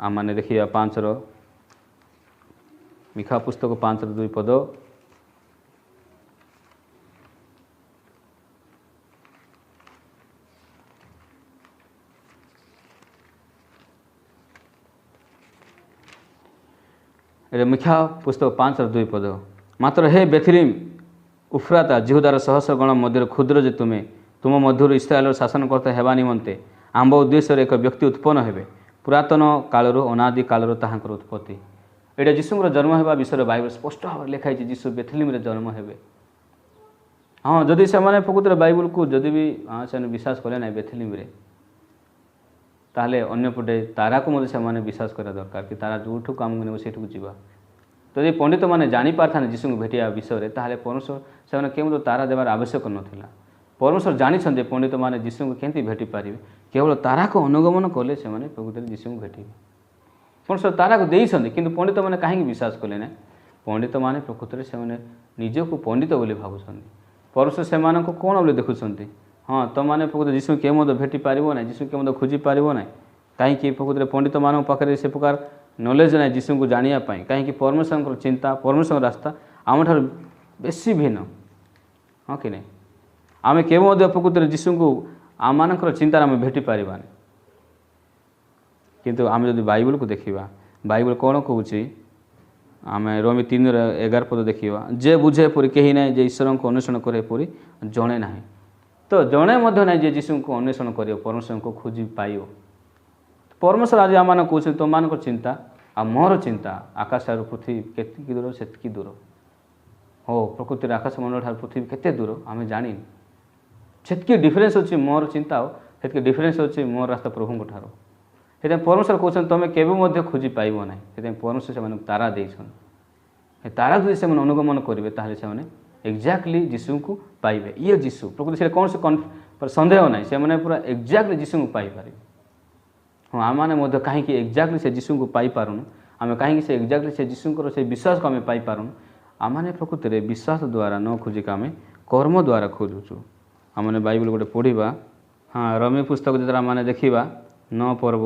ଆମମାନେ ଦେଖିବା 5 ମିଖା ପୁସ୍ତକ 5:2 ପଦ। ଏଇଟା ମିଖା ପୁସ୍ତକ 5:2 ପଦ। ମାତ୍ର ହେ ବେଥଲିମ୍ ଉଫ୍ରାତା, ଯିହୁଦାର ସହସ୍ର ଗଣ ମଧ୍ୟରେ କ୍ଷୁଦ୍ର ଯେ ତୁମେ, ତୁମ ମଧ୍ୟରୁ ଇସ୍ରାଏଲର ଶାସନକର୍ତ୍ତା ହେବା ନିମନ୍ତେ ଆମ୍ଭ ଉଦ୍ଦେଶ୍ୟରେ ଏକ ବ୍ୟକ୍ତି ଉତ୍ପନ୍ନ ହେବେ, ପୁରାତନ କାଳରୁ ଅନାଦି କାଳରୁ ତାହାଙ୍କର ଉତ୍ପତ୍ତି। ଏଇଟା ଯୀଶୁଙ୍କର ଜନ୍ମ ହେବା ବିଷୟରେ ବାଇବଲ ସ୍ପଷ୍ଟ ଭାବରେ ଲେଖା ହେଇଛି, ଯୀଶୁ ବେଥଲିମ୍ରେ ଜନ୍ମ ହେବେ। ହଁ, ଯଦି ସେମାନେ ପ୍ରକୃତରେ ବାଇବଲକୁ ଯଦି ବି ସେମାନେ ବିଶ୍ୱାସ କଲେ ନାହିଁ ବେଥଲିମ୍ରେ, ତାହେଲେ ଅନ୍ୟପଟେ ତାରାକୁ ମଧ୍ୟ ସେମାନେ ବିଶ୍ୱାସ କରିବା ଦରକାର କି ତାରା ଯେଉଁଠୁକୁ ଆମକୁ ନେବ ସେଇଠୁକୁ ଯିବା। ଯଦି ପଣ୍ଡିତମାନେ ଜାଣିପାରିଥାନ୍ତେ ଯୀଶୁଙ୍କୁ ଭେଟିବା ବିଷୟରେ, ତାହେଲେ ପରମେଶ୍ୱର ସେମାନେ କେଉଁ ତାରା ଦେବାର ଆବଶ୍ୟକ ନଥିଲା। ପରମେଶ୍ୱର ଜାଣିଛନ୍ତି ପଣ୍ଡିତମାନେ ଯୀଶୁଙ୍କୁ କେମିତି ଭେଟି ପାରିବେ, କେବଳ ତାରାକୁ ଅନୁଗମନ କଲେ ସେମାନେ ପ୍ରକୃତରେ ଯୀଶୁଙ୍କୁ ଭେଟିବେ। ପରମେଶ୍ୱର ତାରାକୁ ଦେଇଛନ୍ତି, କିନ୍ତୁ ପଣ୍ଡିତମାନେ କାହିଁକି ବିଶ୍ୱାସ କଲେ ନାହିଁ? ପଣ୍ଡିତମାନେ ପ୍ରକୃତରେ ସେମାନେ ନିଜକୁ ପଣ୍ଡିତ ବୋଲି ଭାବୁଛନ୍ତି। ପରମେଶ୍ୱର ସେମାନଙ୍କୁ କ'ଣ ବୋଲି ଦେଖୁଛନ୍ତି? ହଁ, ତୁମମାନେ ପ୍ରକୃତରେ ଯୀଶୁଙ୍କୁ କେଉଁ ମଧ୍ୟ ଭେଟି ପାରିବ ନାହିଁ, ଯୀଶୁଙ୍କୁ କେଉଁ ମଧ୍ୟ ଖୋଜି ପାରିବ ନାହିଁ। କାହିଁକି ପ୍ରକୃତରେ ପଣ୍ଡିତମାନଙ୍କ ପାଖରେ ସେ ପ୍ରକାର ନଲେଜ ନାହିଁ ଯୀଶୁଙ୍କୁ ଜାଣିବା ପାଇଁ। କାହିଁକି ପରମେଶ୍ୱରଙ୍କର ଚିନ୍ତା, ପରମେଶ୍ୱରଙ୍କ ରାସ୍ତା ଆମଠାରୁ ବେଶୀ ଭିନ୍ନ, ହଁ କି ନାହିଁ? ଆମେ କେବେ ମଧ୍ୟ ପ୍ରକୃତରେ ଯୀଶୁଙ୍କୁ ଆମମାନଙ୍କର ଚିନ୍ତାରେ ଆମେ ଭେଟି ପାରିବାନି। କିନ୍ତୁ ଆମେ ଯଦି ବାଇବଲକୁ ଦେଖିବା, ବାଇବଲ କ'ଣ କହୁଛି, ଆମେ ରୋମୀ 3:11 ପଦ ଦେଖିବା। ଯେ ବୁଝେ ଏପରି କେହି ନାହିଁ, ଯେ ଈଶ୍ୱରଙ୍କୁ ଅନ୍ୱେଷଣ କରେ ଏପରି ଜଣେ ନାହିଁ। ତ ଜଣେ ମଧ୍ୟ ନାହିଁ ଯେ ଯୀଶୁଙ୍କୁ ଅନ୍ୱେଷଣ କରିବ, ପରମେଶ୍ୱରଙ୍କୁ ଖୋଜି ପାଇବ। ପରମେଶ୍ୱର ଆଜି ଆମମାନଙ୍କୁ କହୁଛନ୍ତି ତୁମମାନଙ୍କ ଚିନ୍ତା ଆଉ ମୋର ଚିନ୍ତା ଆକାଶ ଠାରୁ ପୃଥିବୀ କେତିକି ଦୂର ସେତିକି ଦୂର। ହଉ, ପ୍ରକୃତିରେ ଆକାଶମଣ୍ଡଳ ଠାରୁ ପୃଥିବୀ କେତେ ଦୂର ଆମେ ଜାଣିନୁ। ସେତିକି ଡିଫରେନ୍ସ ଅଛି ମୋର ଚିନ୍ତା ଆଉ ସେତିକି ଡିଫରେନ୍ସ ଅଛି ମୋର ରାସ୍ତା ପ୍ରଭୁଙ୍କ ଠାରୁ। ସେଥିପାଇଁ ପରମେଶ୍ୱର କହୁଛନ୍ତି ତୁମେ କେବେ ମଧ୍ୟ ଖୋଜି ପାଇବ ନାହିଁ। ସେଥିପାଇଁ ପରମେଶ୍ୱର ସେମାନଙ୍କୁ ତାରା ଦେଇଛନ୍ତି। ତାରା ଯଦି ସେମାନେ ଅନୁଗମନ କରିବେ, ତାହେଲେ ସେମାନେ ଏକ୍ଜାକ୍ଟଲି ଯୀଶୁଙ୍କୁ ପାଇବେ। ଇଏ ଯୀଶୁ ପ୍ରକୃତି ସେଟା କୌଣସି ସନ୍ଦେହ ନାହିଁ, ସେମାନେ ପୁରା ଏକ୍ଜାକ୍ଟଲି ଯୀଶୁଙ୍କୁ ପାଇପାରିବେ। ହଁ, ଆମମାନେ ମଧ୍ୟ କାହିଁକି ଏକ୍ଜାକ୍ଟଲି ସେ ଯୀଶୁଙ୍କୁ ପାଇପାରୁନୁ? ଆମେ କାହିଁକି ସେ ଏକ୍ଜାକ୍ଟଲି ସେ ଯୀଶୁଙ୍କର ସେ ବିଶ୍ୱାସକୁ ଆମେ ପାଇପାରୁନୁ? ଆମମାନେ ପ୍ରକୃତିରେ ବିଶ୍ୱାସ ଦ୍ୱାରା ନ ଖୋଜିକି ଆମେ କର୍ମ ଦ୍ୱାରା ଖୋଜୁଛୁ। ଆମମାନେ ବାଇବଲ ଗୋଟେ ପଢ଼ିବା। ହଁ, ରୋମୀୟ ପୁସ୍ତକ ଯେତେବେଳେ ଆମମାନେ ଦେଖିବା 9 ପର୍ବ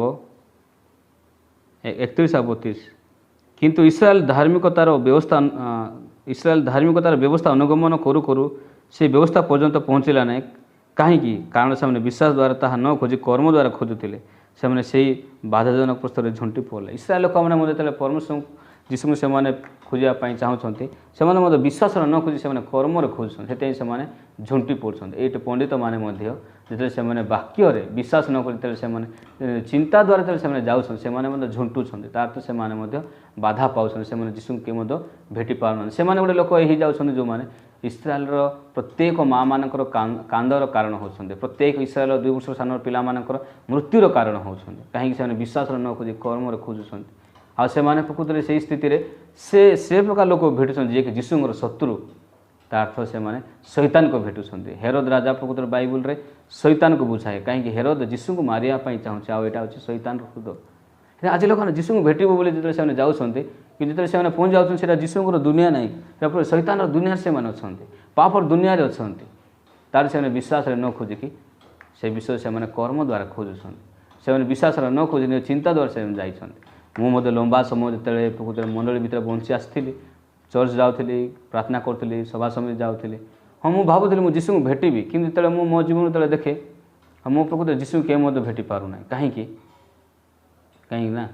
31 ଆଉ 32, କିନ୍ତୁ ଇସ୍ରାଏଲ ଧାର୍ମିକତାର ବ୍ୟବସ୍ଥା ଅନୁଗମନ କରୁ କରୁ ସେ ବ୍ୟବସ୍ଥା ପର୍ଯ୍ୟନ୍ତ ପହଞ୍ଚିଲା ନାହିଁ। କାହିଁକି? କାରଣ ସେମାନେ ବିଶ୍ୱାସ ଦ୍ୱାରା ତାହା ନ ଖୋଜି କର୍ମ ଦ୍ୱାରା ଖୋଜୁଥିଲେ। ସେମାନେ ସେଇ ବାଧାଜନକ ପ୍ରସ୍ତରରେ ଝୁଣ୍ଟି ପଡ଼ିଲେ। ଇସ୍ରାଏଲ ଲୋକମାନେ ମଧ୍ୟ ଯେତେବେଳେ ପରମେଶ୍ୱର ଯୀଶୁଙ୍କୁ ସେମାନେ ଖୋଜିବା ପାଇଁ ଚାହୁଁଛନ୍ତି, ସେମାନେ ମଧ୍ୟ ବିଶ୍ୱାସରେ ନ ଖୋଜି ସେମାନେ କର୍ମରେ ଖୋଜୁଛନ୍ତି, ସେଥିପାଇଁ ସେମାନେ ଝୁଣ୍ଟି ପଡ଼ୁଛନ୍ତି। ଏଇଠି ପଣ୍ଡିତମାନେ ମଧ୍ୟ ଯେତେବେଳେ ସେମାନେ ବାକ୍ୟରେ ବିଶ୍ୱାସ ନ କରି ଯେତେବେଳେ ସେମାନେ ଚିନ୍ତା ଦ୍ୱାରା ଯେତେବେଳେ ସେମାନେ ଯାଉଛନ୍ତି, ସେମାନେ ମଧ୍ୟ ଝୁଣ୍ଟୁଛନ୍ତି। ତାର ତ ସେମାନେ ମଧ୍ୟ ବାଧା ପାଉଛନ୍ତି, ସେମାନେ ଯୀଶୁଙ୍କୁ କେହି ମଧ୍ୟ ଭେଟି ପାରୁନାହାନ୍ତି। ସେମାନେ ଗୋଟେ ଲୋକ ହେଇଯାଉଛନ୍ତି ଯେଉଁମାନେ ଇସ୍ରାଏଲର ପ୍ରତ୍ୟେକ ମାଆମାନଙ୍କର କାନ୍ଦର କାରଣ ହେଉଛନ୍ତି, ପ୍ରତ୍ୟେକ ଇସ୍ରାଏଲର 2 ବର୍ଷ ସାନ ପିଲାମାନଙ୍କର ମୃତ୍ୟୁର କାରଣ ହେଉଛନ୍ତି। କାହିଁକି? ସେମାନେ ବିଶ୍ୱାସରେ ନ ଖୋଜି କର୍ମରେ ଖୋଜୁଛନ୍ତି। ଆଉ ସେମାନେ ପ୍ରକୃତରେ ସେଇ ସ୍ଥିତିରେ ସେ ପ୍ରକାର ଲୋକ ଭେଟୁଛନ୍ତି ଯିଏକି ଯୀଶୁଙ୍କର ଶତ୍ରୁ। ତା ଅର୍ଥ ସେମାନେ ଶୈତାନକୁ ଭେଟୁଛନ୍ତି। ହେରୋଦ ରାଜା ପ୍ରକୃତରେ ବାଇବଲରେ ଶୈତାନକୁ ବୁଝାଏ। କାହିଁକି? ହେରୋଦ ଯୀଶୁଙ୍କୁ ମାରିବା ପାଇଁ ଚାହୁଁଛି, ଆଉ ଏଇଟା ହେଉଛି ଶୈତାନର ହୃଦୟ। ଆଜି ଲୋକମାନେ ଯୀଶୁଙ୍କୁ ଭେଟିବ ବୋଲି ଯେତେବେଳେ ସେମାନେ ଯାଉଛନ୍ତି, କିନ୍ତୁ ଯେତେବେଳେ ସେମାନେ ପହଞ୍ଚି ଯାଉଛନ୍ତି ସେଇଟା ଯୀଶୁଙ୍କର ଦୁନିଆ ନାହିଁ, ସେଟା ଶୈତାନର ଦୁନିଆରେ ସେମାନେ ଅଛନ୍ତି, ପାପର ଦୁନିଆରେ ଅଛନ୍ତି। ତାର ସେମାନେ ବିଶ୍ୱାସରେ ନ ଖୋଜିକି ସେ ବିଷୟ ସେମାନେ କର୍ମ ଦ୍ୱାରା ଖୋଜୁଛନ୍ତି। ସେମାନେ ବିଶ୍ୱାସରେ ନ ଖୋଜି ନିଜ ଚିନ୍ତା ଦ୍ୱାରା ସେମାନେ ଯାଇଛନ୍ତି। ମୁଁ ମଧ୍ୟ ଲମ୍ବା ସମୟ ଯେତେବେଳେ ପ୍ରକୃତରେ ମଣ୍ଡଳୀ ଭିତରେ ବଞ୍ଚି ଆସିଥିଲି, ଚର୍ଚ୍ଚ ଯାଉଥିଲି, ପ୍ରାର୍ଥନା କରୁଥିଲି, ସଭା ସମିତି ଯାଉଥିଲି। ହଁ, ମୁଁ ଭାବୁଥିଲି ମୁଁ ଯୀଶୁଙ୍କୁ ଭେଟିବି, କିନ୍ତୁ ଯେତେବେଳେ ମୁଁ ମୋ ଜୀବନ ଯେତେବେଳେ ଦେଖେ, ହଁ, ମୁଁ ପ୍ରକୃତରେ ଯୀଶୁଙ୍କୁ କେବେ ମଧ୍ୟ ଭେଟି ପାରୁନାହିଁ। କାହିଁକି? କାହିଁକି ନା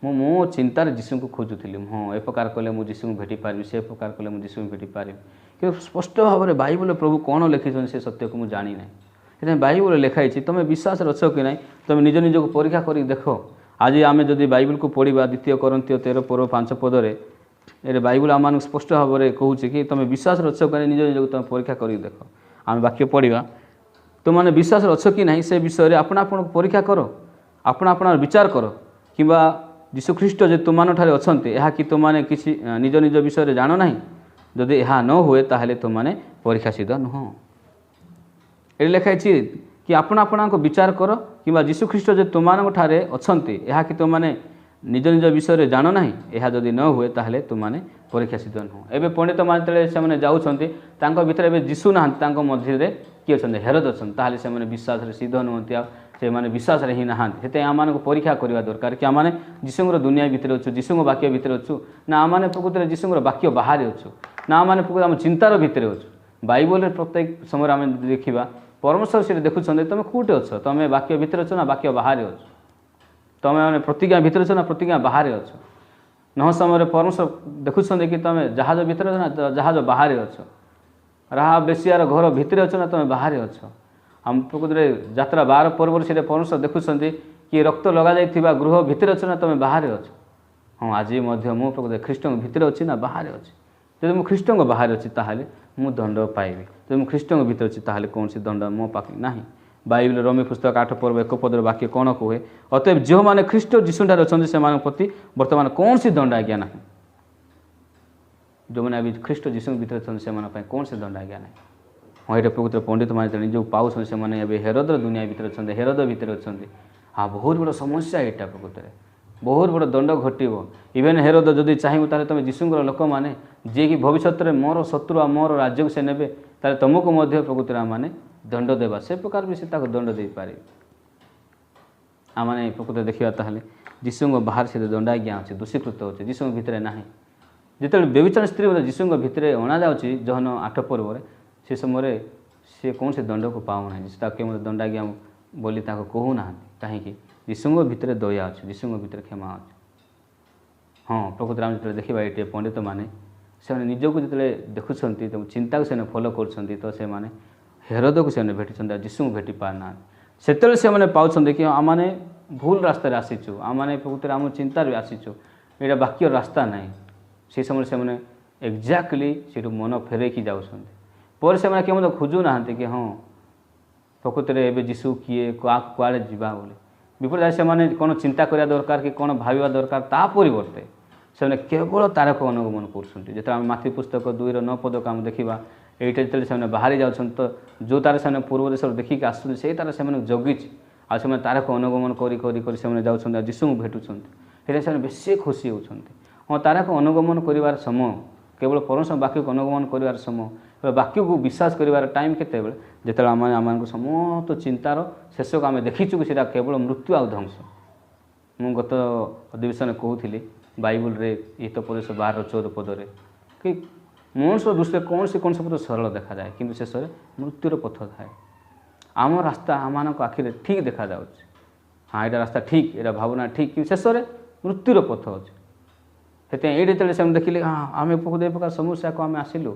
ମୁଁ ମୋ ଚିନ୍ତାରେ ଯୀଶୁଙ୍କୁ ଖୋଜୁଥିଲି। ହଁ, ଏ ପ୍ରକାର କଲେ ମୁଁ ଯୀଶୁଙ୍କୁ ଭେଟି ପାରିବି, ସେ ପ୍ରକାର କଲେ ମୁଁ ଯୀଶୁଙ୍କୁ ଭେଟି ପାରିବି। କିନ୍ତୁ ସ୍ପଷ୍ଟ ଭାବରେ ବାଇବଲରେ ପ୍ରଭୁ କ'ଣ ଲେଖିଛନ୍ତି ସେ ସତ୍ୟକୁ ମୁଁ ଜାଣିନାହିଁ। ସେଥିପାଇଁ ବାଇବଲରେ ଲେଖା ହେଇଛି ତୁମେ ବିଶ୍ୱାସରେ ଅଛ କି ନାହିଁ, ତୁମେ ନିଜ ନିଜକୁ ପରୀକ୍ଷା କରିକି ଦେଖ। ଆଜି ଆମେ ଯଦି ବାଇବଲକୁ ପଢ଼ିବା ଦ୍ୱିତୀୟ କରିନ୍ଥୀୟ 13 ପର୍ବ 5 ପଦରେ, ଏଠି ବାଇବଲ ଆମମାନଙ୍କୁ ସ୍ପଷ୍ଟ ଭାବରେ କହୁଛି କି ତୁମେ ବିଶ୍ୱାସରେ ଅଛ କି ନାହିଁ ନିଜ ନିଜକୁ ତୁମେ ପରୀକ୍ଷା କରିକି ଦେଖ। ଆମେ ବାକ୍ୟ ପଢ଼ିବା, ତୁମେମାନେ ବିଶ୍ୱାସରେ ଅଛ କି ନାହିଁ ସେ ବିଷୟରେ ଆପଣ ଆପଣଙ୍କୁ ପରୀକ୍ଷା କର, ଆପଣ ଆପଣାର ବିଚାର କର, କିମ୍ବା ଯୀଶୁଖ୍ରୀଷ୍ଟ ଯେ ତୁମମାନଠାରେ ଅଛନ୍ତି ଏହା କି ତୁମମାନେ କିଛି ନିଜ ନିଜ ବିଷୟରେ ଜାଣ ନାହିଁ? ଯଦି ଏହା ନ ହୁଏ ତାହେଲେ ତୁମମାନେ ପରୀକ୍ଷା ସିଦ୍ଧ ନୁହଁ। ଏଠି ଲେଖା ହେଇଛି କି ଆପଣ ଆପଣଙ୍କ ବିଚାର କର, କିମ୍ବା ଯୀଶୁଖ୍ରୀଷ୍ଟ ଯେ ତୁମମାନଙ୍କଠାରେ ଅଛନ୍ତି ଏହା କି ତୁମମାନେ ନିଜ ନିଜ ବିଷୟରେ ଜାଣ ନାହିଁ? ଏହା ଯଦି ନ ହୁଏ ତାହେଲେ ତୁମମାନେ ପରୀକ୍ଷା ସିଦ୍ଧ ନୁହଁ। ଏବେ ପଣ୍ଡିତମାନେ ଯେତେବେଳେ ସେମାନେ ଯାଉଛନ୍ତି, ତାଙ୍କ ଭିତରେ ଏବେ ଯୀଶୁ ନାହାନ୍ତି, ତାଙ୍କ ମଧ୍ୟରେ କିଏ ଅଛନ୍ତି? ହେରୋଦ ଅଛନ୍ତି। ତାହେଲେ ସେମାନେ ବିଶ୍ୱାସରେ ସିଦ୍ଧ ନୁହନ୍ତି, ଆଉ ସେମାନେ ବିଶ୍ୱାସରେ ହିଁ ନାହାନ୍ତି। ସେଥିପାଇଁ ଆମମାନଙ୍କୁ ପରୀକ୍ଷା କରିବା ଦରକାର କି ଆମମାନେ ଯୀଶୁଙ୍କର ଦୁନିଆ ଭିତରେ ଅଛୁ, ଯୀଶୁଙ୍କ ବାକ୍ୟ ଭିତରେ ଅଛୁ, ନା ଆମମାନେ ପ୍ରକୃତରେ ଯୀଶୁଙ୍କର ବାକ୍ୟ ବାହାରେ ଅଛୁ, ନା ଆମମାନେ ପ୍ରକୃତରେ ଆମ ଚିନ୍ତାର ଭିତରେ ଅଛୁ। ବାଇବଲରେ ପ୍ରତ୍ୟେକ ସମୟରେ ଆମେ ଦେଖିବା ପରମେଶ୍ୱର ସେଠି ଦେଖୁଛନ୍ତି ତୁମେ କେଉଁଠି ଅଛ, ତୁମେ ବାକ୍ୟ ଭିତରେ ଅଛ ନା ବାକ୍ୟ ବାହାରେ ଅଛ, ତୁମେ ମାନେ ପ୍ରତିଜ୍ଞା ଭିତରେ ଅଛ ନା ପ୍ରତିଜ୍ଞା ବାହାରେ ଅଛ। ନହ ସମୟରେ ପରମେଶ୍ୱର ଦେଖୁଛନ୍ତି କି ତୁମେ ଜାହାଜ ଭିତରେ ଅଛ ନା ଜାହାଜ ବାହାରେ ଅଛ, ରାହାବ ବେଶ୍ୟାର ଘର ଭିତରେ ଅଛ ନା ତୁମେ ବାହାରେ ଅଛ। ଆମ ପ୍ରକୃତରେ ଯାତ୍ରା 12 ପର୍ବରେ ସେଠି ପରମେଶ୍ୱର ଦେଖୁଛନ୍ତି କି ରକ୍ତ ଲଗାଯାଇଥିବା ଗୃହ ଭିତରେ ଅଛ ନା ତୁମେ ବାହାରେ ଅଛ। ହଁ, ଆଜି ମଧ୍ୟ ମୁଁ ପ୍ରକୃତରେ ଖ୍ରୀଷ୍ଟଙ୍କ ଭିତରେ ଅଛି ନା ବାହାରେ ଅଛି। ଯଦି ମୁଁ ଖ୍ରୀଷ୍ଟଙ୍କ ବାହାରେ ଅଛି ତାହେଲେ ମୁଁ ଦଣ୍ଡ ପାଇବି, ଯଦି ମୁଁ ଖ୍ରୀଷ୍ଟଙ୍କ ଭିତରେ ଅଛି ତାହେଲେ କୌଣସି ଦଣ୍ଡ ମୋ ପାଖରେ ନାହିଁ। ବାଇବଲ ରୋମୀୟ ପୁସ୍ତକ 8 ପର୍ବ 1 ପଦର ବାକ୍ୟ କ'ଣ କୁହେ? ଅତଏବ ଯେଉଁମାନେ ଖ୍ରୀଷ୍ଟ ଯୀଶୁଙ୍କଠାରେ ଅଛନ୍ତି ସେମାନଙ୍କ ପ୍ରତି ବର୍ତ୍ତମାନ କୌଣସି ଦଣ୍ଡ ଆଜ୍ଞା ନାହିଁ। ଯେଉଁମାନେ ଏବେ ଖ୍ରୀଷ୍ଟ ଯୀଶୁଙ୍କ ଭିତରେ ଅଛନ୍ତି ସେମାନଙ୍କ ପାଇଁ କୌଣସି ଦଣ୍ଡ ଆଜ୍ଞା ନାହିଁ। ହଁ, ଏଇଟା ପ୍ରକୃତରେ ପଣ୍ଡିତମାନେ ଯେତେବେଳେ ନିଜକୁ ପାଉଛନ୍ତି ସେମାନେ ଏବେ ହେରୋଦର ଦୁନିଆ ଭିତରେ ଅଛନ୍ତି, ହେରୋଦ ଭିତରେ ଅଛନ୍ତି। ହଁ, ବହୁତ ବଡ଼ ସମସ୍ୟା ଏଇଟା, ପ୍ରକୃତରେ ବହୁତ ବଡ଼ ଦଣ୍ଡ ଘଟିବ। ଇଭେନ୍ ହେରୋଦ ଯଦି ଚାହିଁବ ତାହେଲେ ତୁମେ ଯୀଶୁଙ୍କର ଲୋକମାନେ ଯିଏକି ଭବିଷ୍ୟତରେ ମୋର ଶତ୍ରୁ ଆଉ ମୋର ରାଜ୍ୟକୁ ସେ ନେବେ, ତାହେଲେ ତୁମକୁ ମଧ୍ୟ ପ୍ରକୃତରେ ଆମମାନେ ଦଣ୍ଡ ଦେବା, ସେ ପ୍ରକାର ବି ସେ ତାକୁ ଦଣ୍ଡ ଦେଇପାରିବେ। ଆମମାନେ ପ୍ରକୃତରେ ଦେଖିବା ତାହେଲେ ଯୀଶୁଙ୍କ ବାହାରେ ସେ ଦଣ୍ଡାଜ୍ଞା ଅଛି, ଦୋଷୀକୃତ ଅଛି, ଯୀଶୁଙ୍କ ଭିତରେ ନାହିଁ। ଯେତେବେଳେ ବ୍ୟଭିଚାର ସ୍ତ୍ରୀ ମଧ୍ୟ ଯୀଶୁଙ୍କ ଭିତରେ ଅଣାଯାଉଛି ଯୋହନ 8 ପର୍ବରେ, ସେ ସମୟରେ ସେ କୌଣସି ଦଣ୍ଡକୁ ପାଉନାହିଁ। ଯୀଶୁ ତାକୁ କେଉଁ ଦଣ୍ଡାଜ୍ଞା ବୋଲି ତାକୁ କହୁନାହାନ୍ତି। କାହିଁକି? ଯୀଶୁଙ୍କ ଭିତରେ ଦୟା ଅଛି, ଯୀଶୁଙ୍କ ଭିତରେ କ୍ଷମା ଅଛି। ହଁ, ପ୍ରକୃତରେ ଆମେ ଯେତେବେଳେ ଦେଖିବା ଏଇଠି ପଣ୍ଡିତମାନେ ସେମାନେ ନିଜକୁ ଯେତେବେଳେ ଦେଖୁଛନ୍ତି, ତାଙ୍କ ଚିନ୍ତାକୁ ସେମାନେ ଫଲୋ କରୁଛନ୍ତି, ତ ସେମାନେ ହେରୋଦକୁ ସେମାନେ ଭେଟିଛନ୍ତି ଆଉ ଯୀଶୁଙ୍କୁ ଭେଟି ପାରୁନାହାନ୍ତି। ସେତେବେଳେ ସେମାନେ ପାଉଛନ୍ତି କି ଆମମାନେ ଭୁଲ ରାସ୍ତାରେ ଆସିଛୁ, ଆମମାନେ ପ୍ରକୃତରେ ଆମ ଚିନ୍ତାରେ ଆସିଛୁ, ଏଇଟା ବାକ୍ୟ ରାସ୍ତା ନାହିଁ। ସେହି ସମୟରେ ସେମାନେ ଏକ୍ଜାକ୍ଟଲି ସେଇଠୁ ମନ ଫେରେଇକି ଯାଉଛନ୍ତି। ପରେ ସେମାନେ କେଉଁ ମଧ୍ୟ ଖୋଜୁନାହାନ୍ତି କି ହଁ ପ୍ରକୃତରେ ଏବେ ଯୀଶୁ କିଏ, କୁଆଡ଼େ ଯିବା ବୋଲି। ବିପରୀତ ସେମାନେ କ'ଣ ଚିନ୍ତା କରିବା ଦରକାର କି କ'ଣ ଭାବିବା ଦରକାର, ତା ପରିବର୍ତ୍ତେ ସେମାନେ କେବଳ ତାରକୁ ଅନୁଗମନ କରୁଛନ୍ତି। ଯେତେବେଳେ ଆମେ ମାଥ୍ୟୁ ପୁସ୍ତକ 2:9 ପଦକୁ ଆମେ ଦେଖିବା, ଏଇଟା ଯେତେବେଳେ ସେମାନେ ବାହାରି ଯାଉଛନ୍ତି ତ ଯେଉଁ ତାର ସେମାନେ ପୂର୍ବ ଦେଶରୁ ଦେଖିକି ଆସୁଛନ୍ତି ସେଇ ତାର ସେମାନଙ୍କୁ ଜଗିଛି, ଆଉ ସେମାନେ ତାରକୁ ଅନୁଗମନ କରି କରି କରି ସେମାନେ ଯାଉଛନ୍ତି ଆଉ ଯୀଶୁଙ୍କୁ ଭେଟୁଛନ୍ତି। ସେଥିପାଇଁ ସେମାନେ ବେଶୀ ଖୁସି ହେଉଛନ୍ତି। ହଁ, ତାରାକୁ ଅନୁଗମନ କରିବାର ସମୟ କେବଳ ପରମେଶ୍ୱର ବାକ୍ୟକୁ ଅନୁଗମନ କରିବାର ସମୟ, ବାକ୍ୟକୁ ବିଶ୍ୱାସ କରିବାର ଟାଇମ୍ କେତେବେଳେ? ଯେତେବେଳେ ଆମେ ଆମମାନଙ୍କୁ ସମସ୍ତ ଚିନ୍ତାର ଶେଷକୁ ଆମେ ଦେଖିଛୁ କି ସେଇଟା କେବଳ ମୃତ୍ୟୁ ଆଉ ଧ୍ୱଂସ। ମୁଁ ଗତ ଅଧିବେଶନରେ କହୁଥିଲି ବାଇବଲରେ ହିତୋପଦେଶ 12:14 ପଦରେ କି ମନୁଷ୍ୟ ଦୃଷ୍ଟିରେ କୌଣସି କୌଣସି ପଥ ସରଳ ଦେଖାଯାଏ, କିନ୍ତୁ ଶେଷରେ ମୃତ୍ୟୁର ପଥ ଥାଏ। ଆମ ରାସ୍ତା ଆମମାନଙ୍କ ଆଖିରେ ଠିକ୍ ଦେଖାଯାଉଛି, ହଁ ଏଇଟା ରାସ୍ତା ଠିକ୍, ଏଇଟା ଭାବନା ଠିକ୍, କିନ୍ତୁ ଶେଷରେ ମୃତ୍ୟୁର ପଥ ଅଛି। ସେଥିପାଇଁ ଏଇଠି ଯେତେବେଳେ ସେମାନେ ଦେଖିଲେ ହଁ ଆମେ ବହୁତ ଏ ପ୍ରକାର ସମସ୍ୟାକୁ ଆମେ ଆସିଲୁ,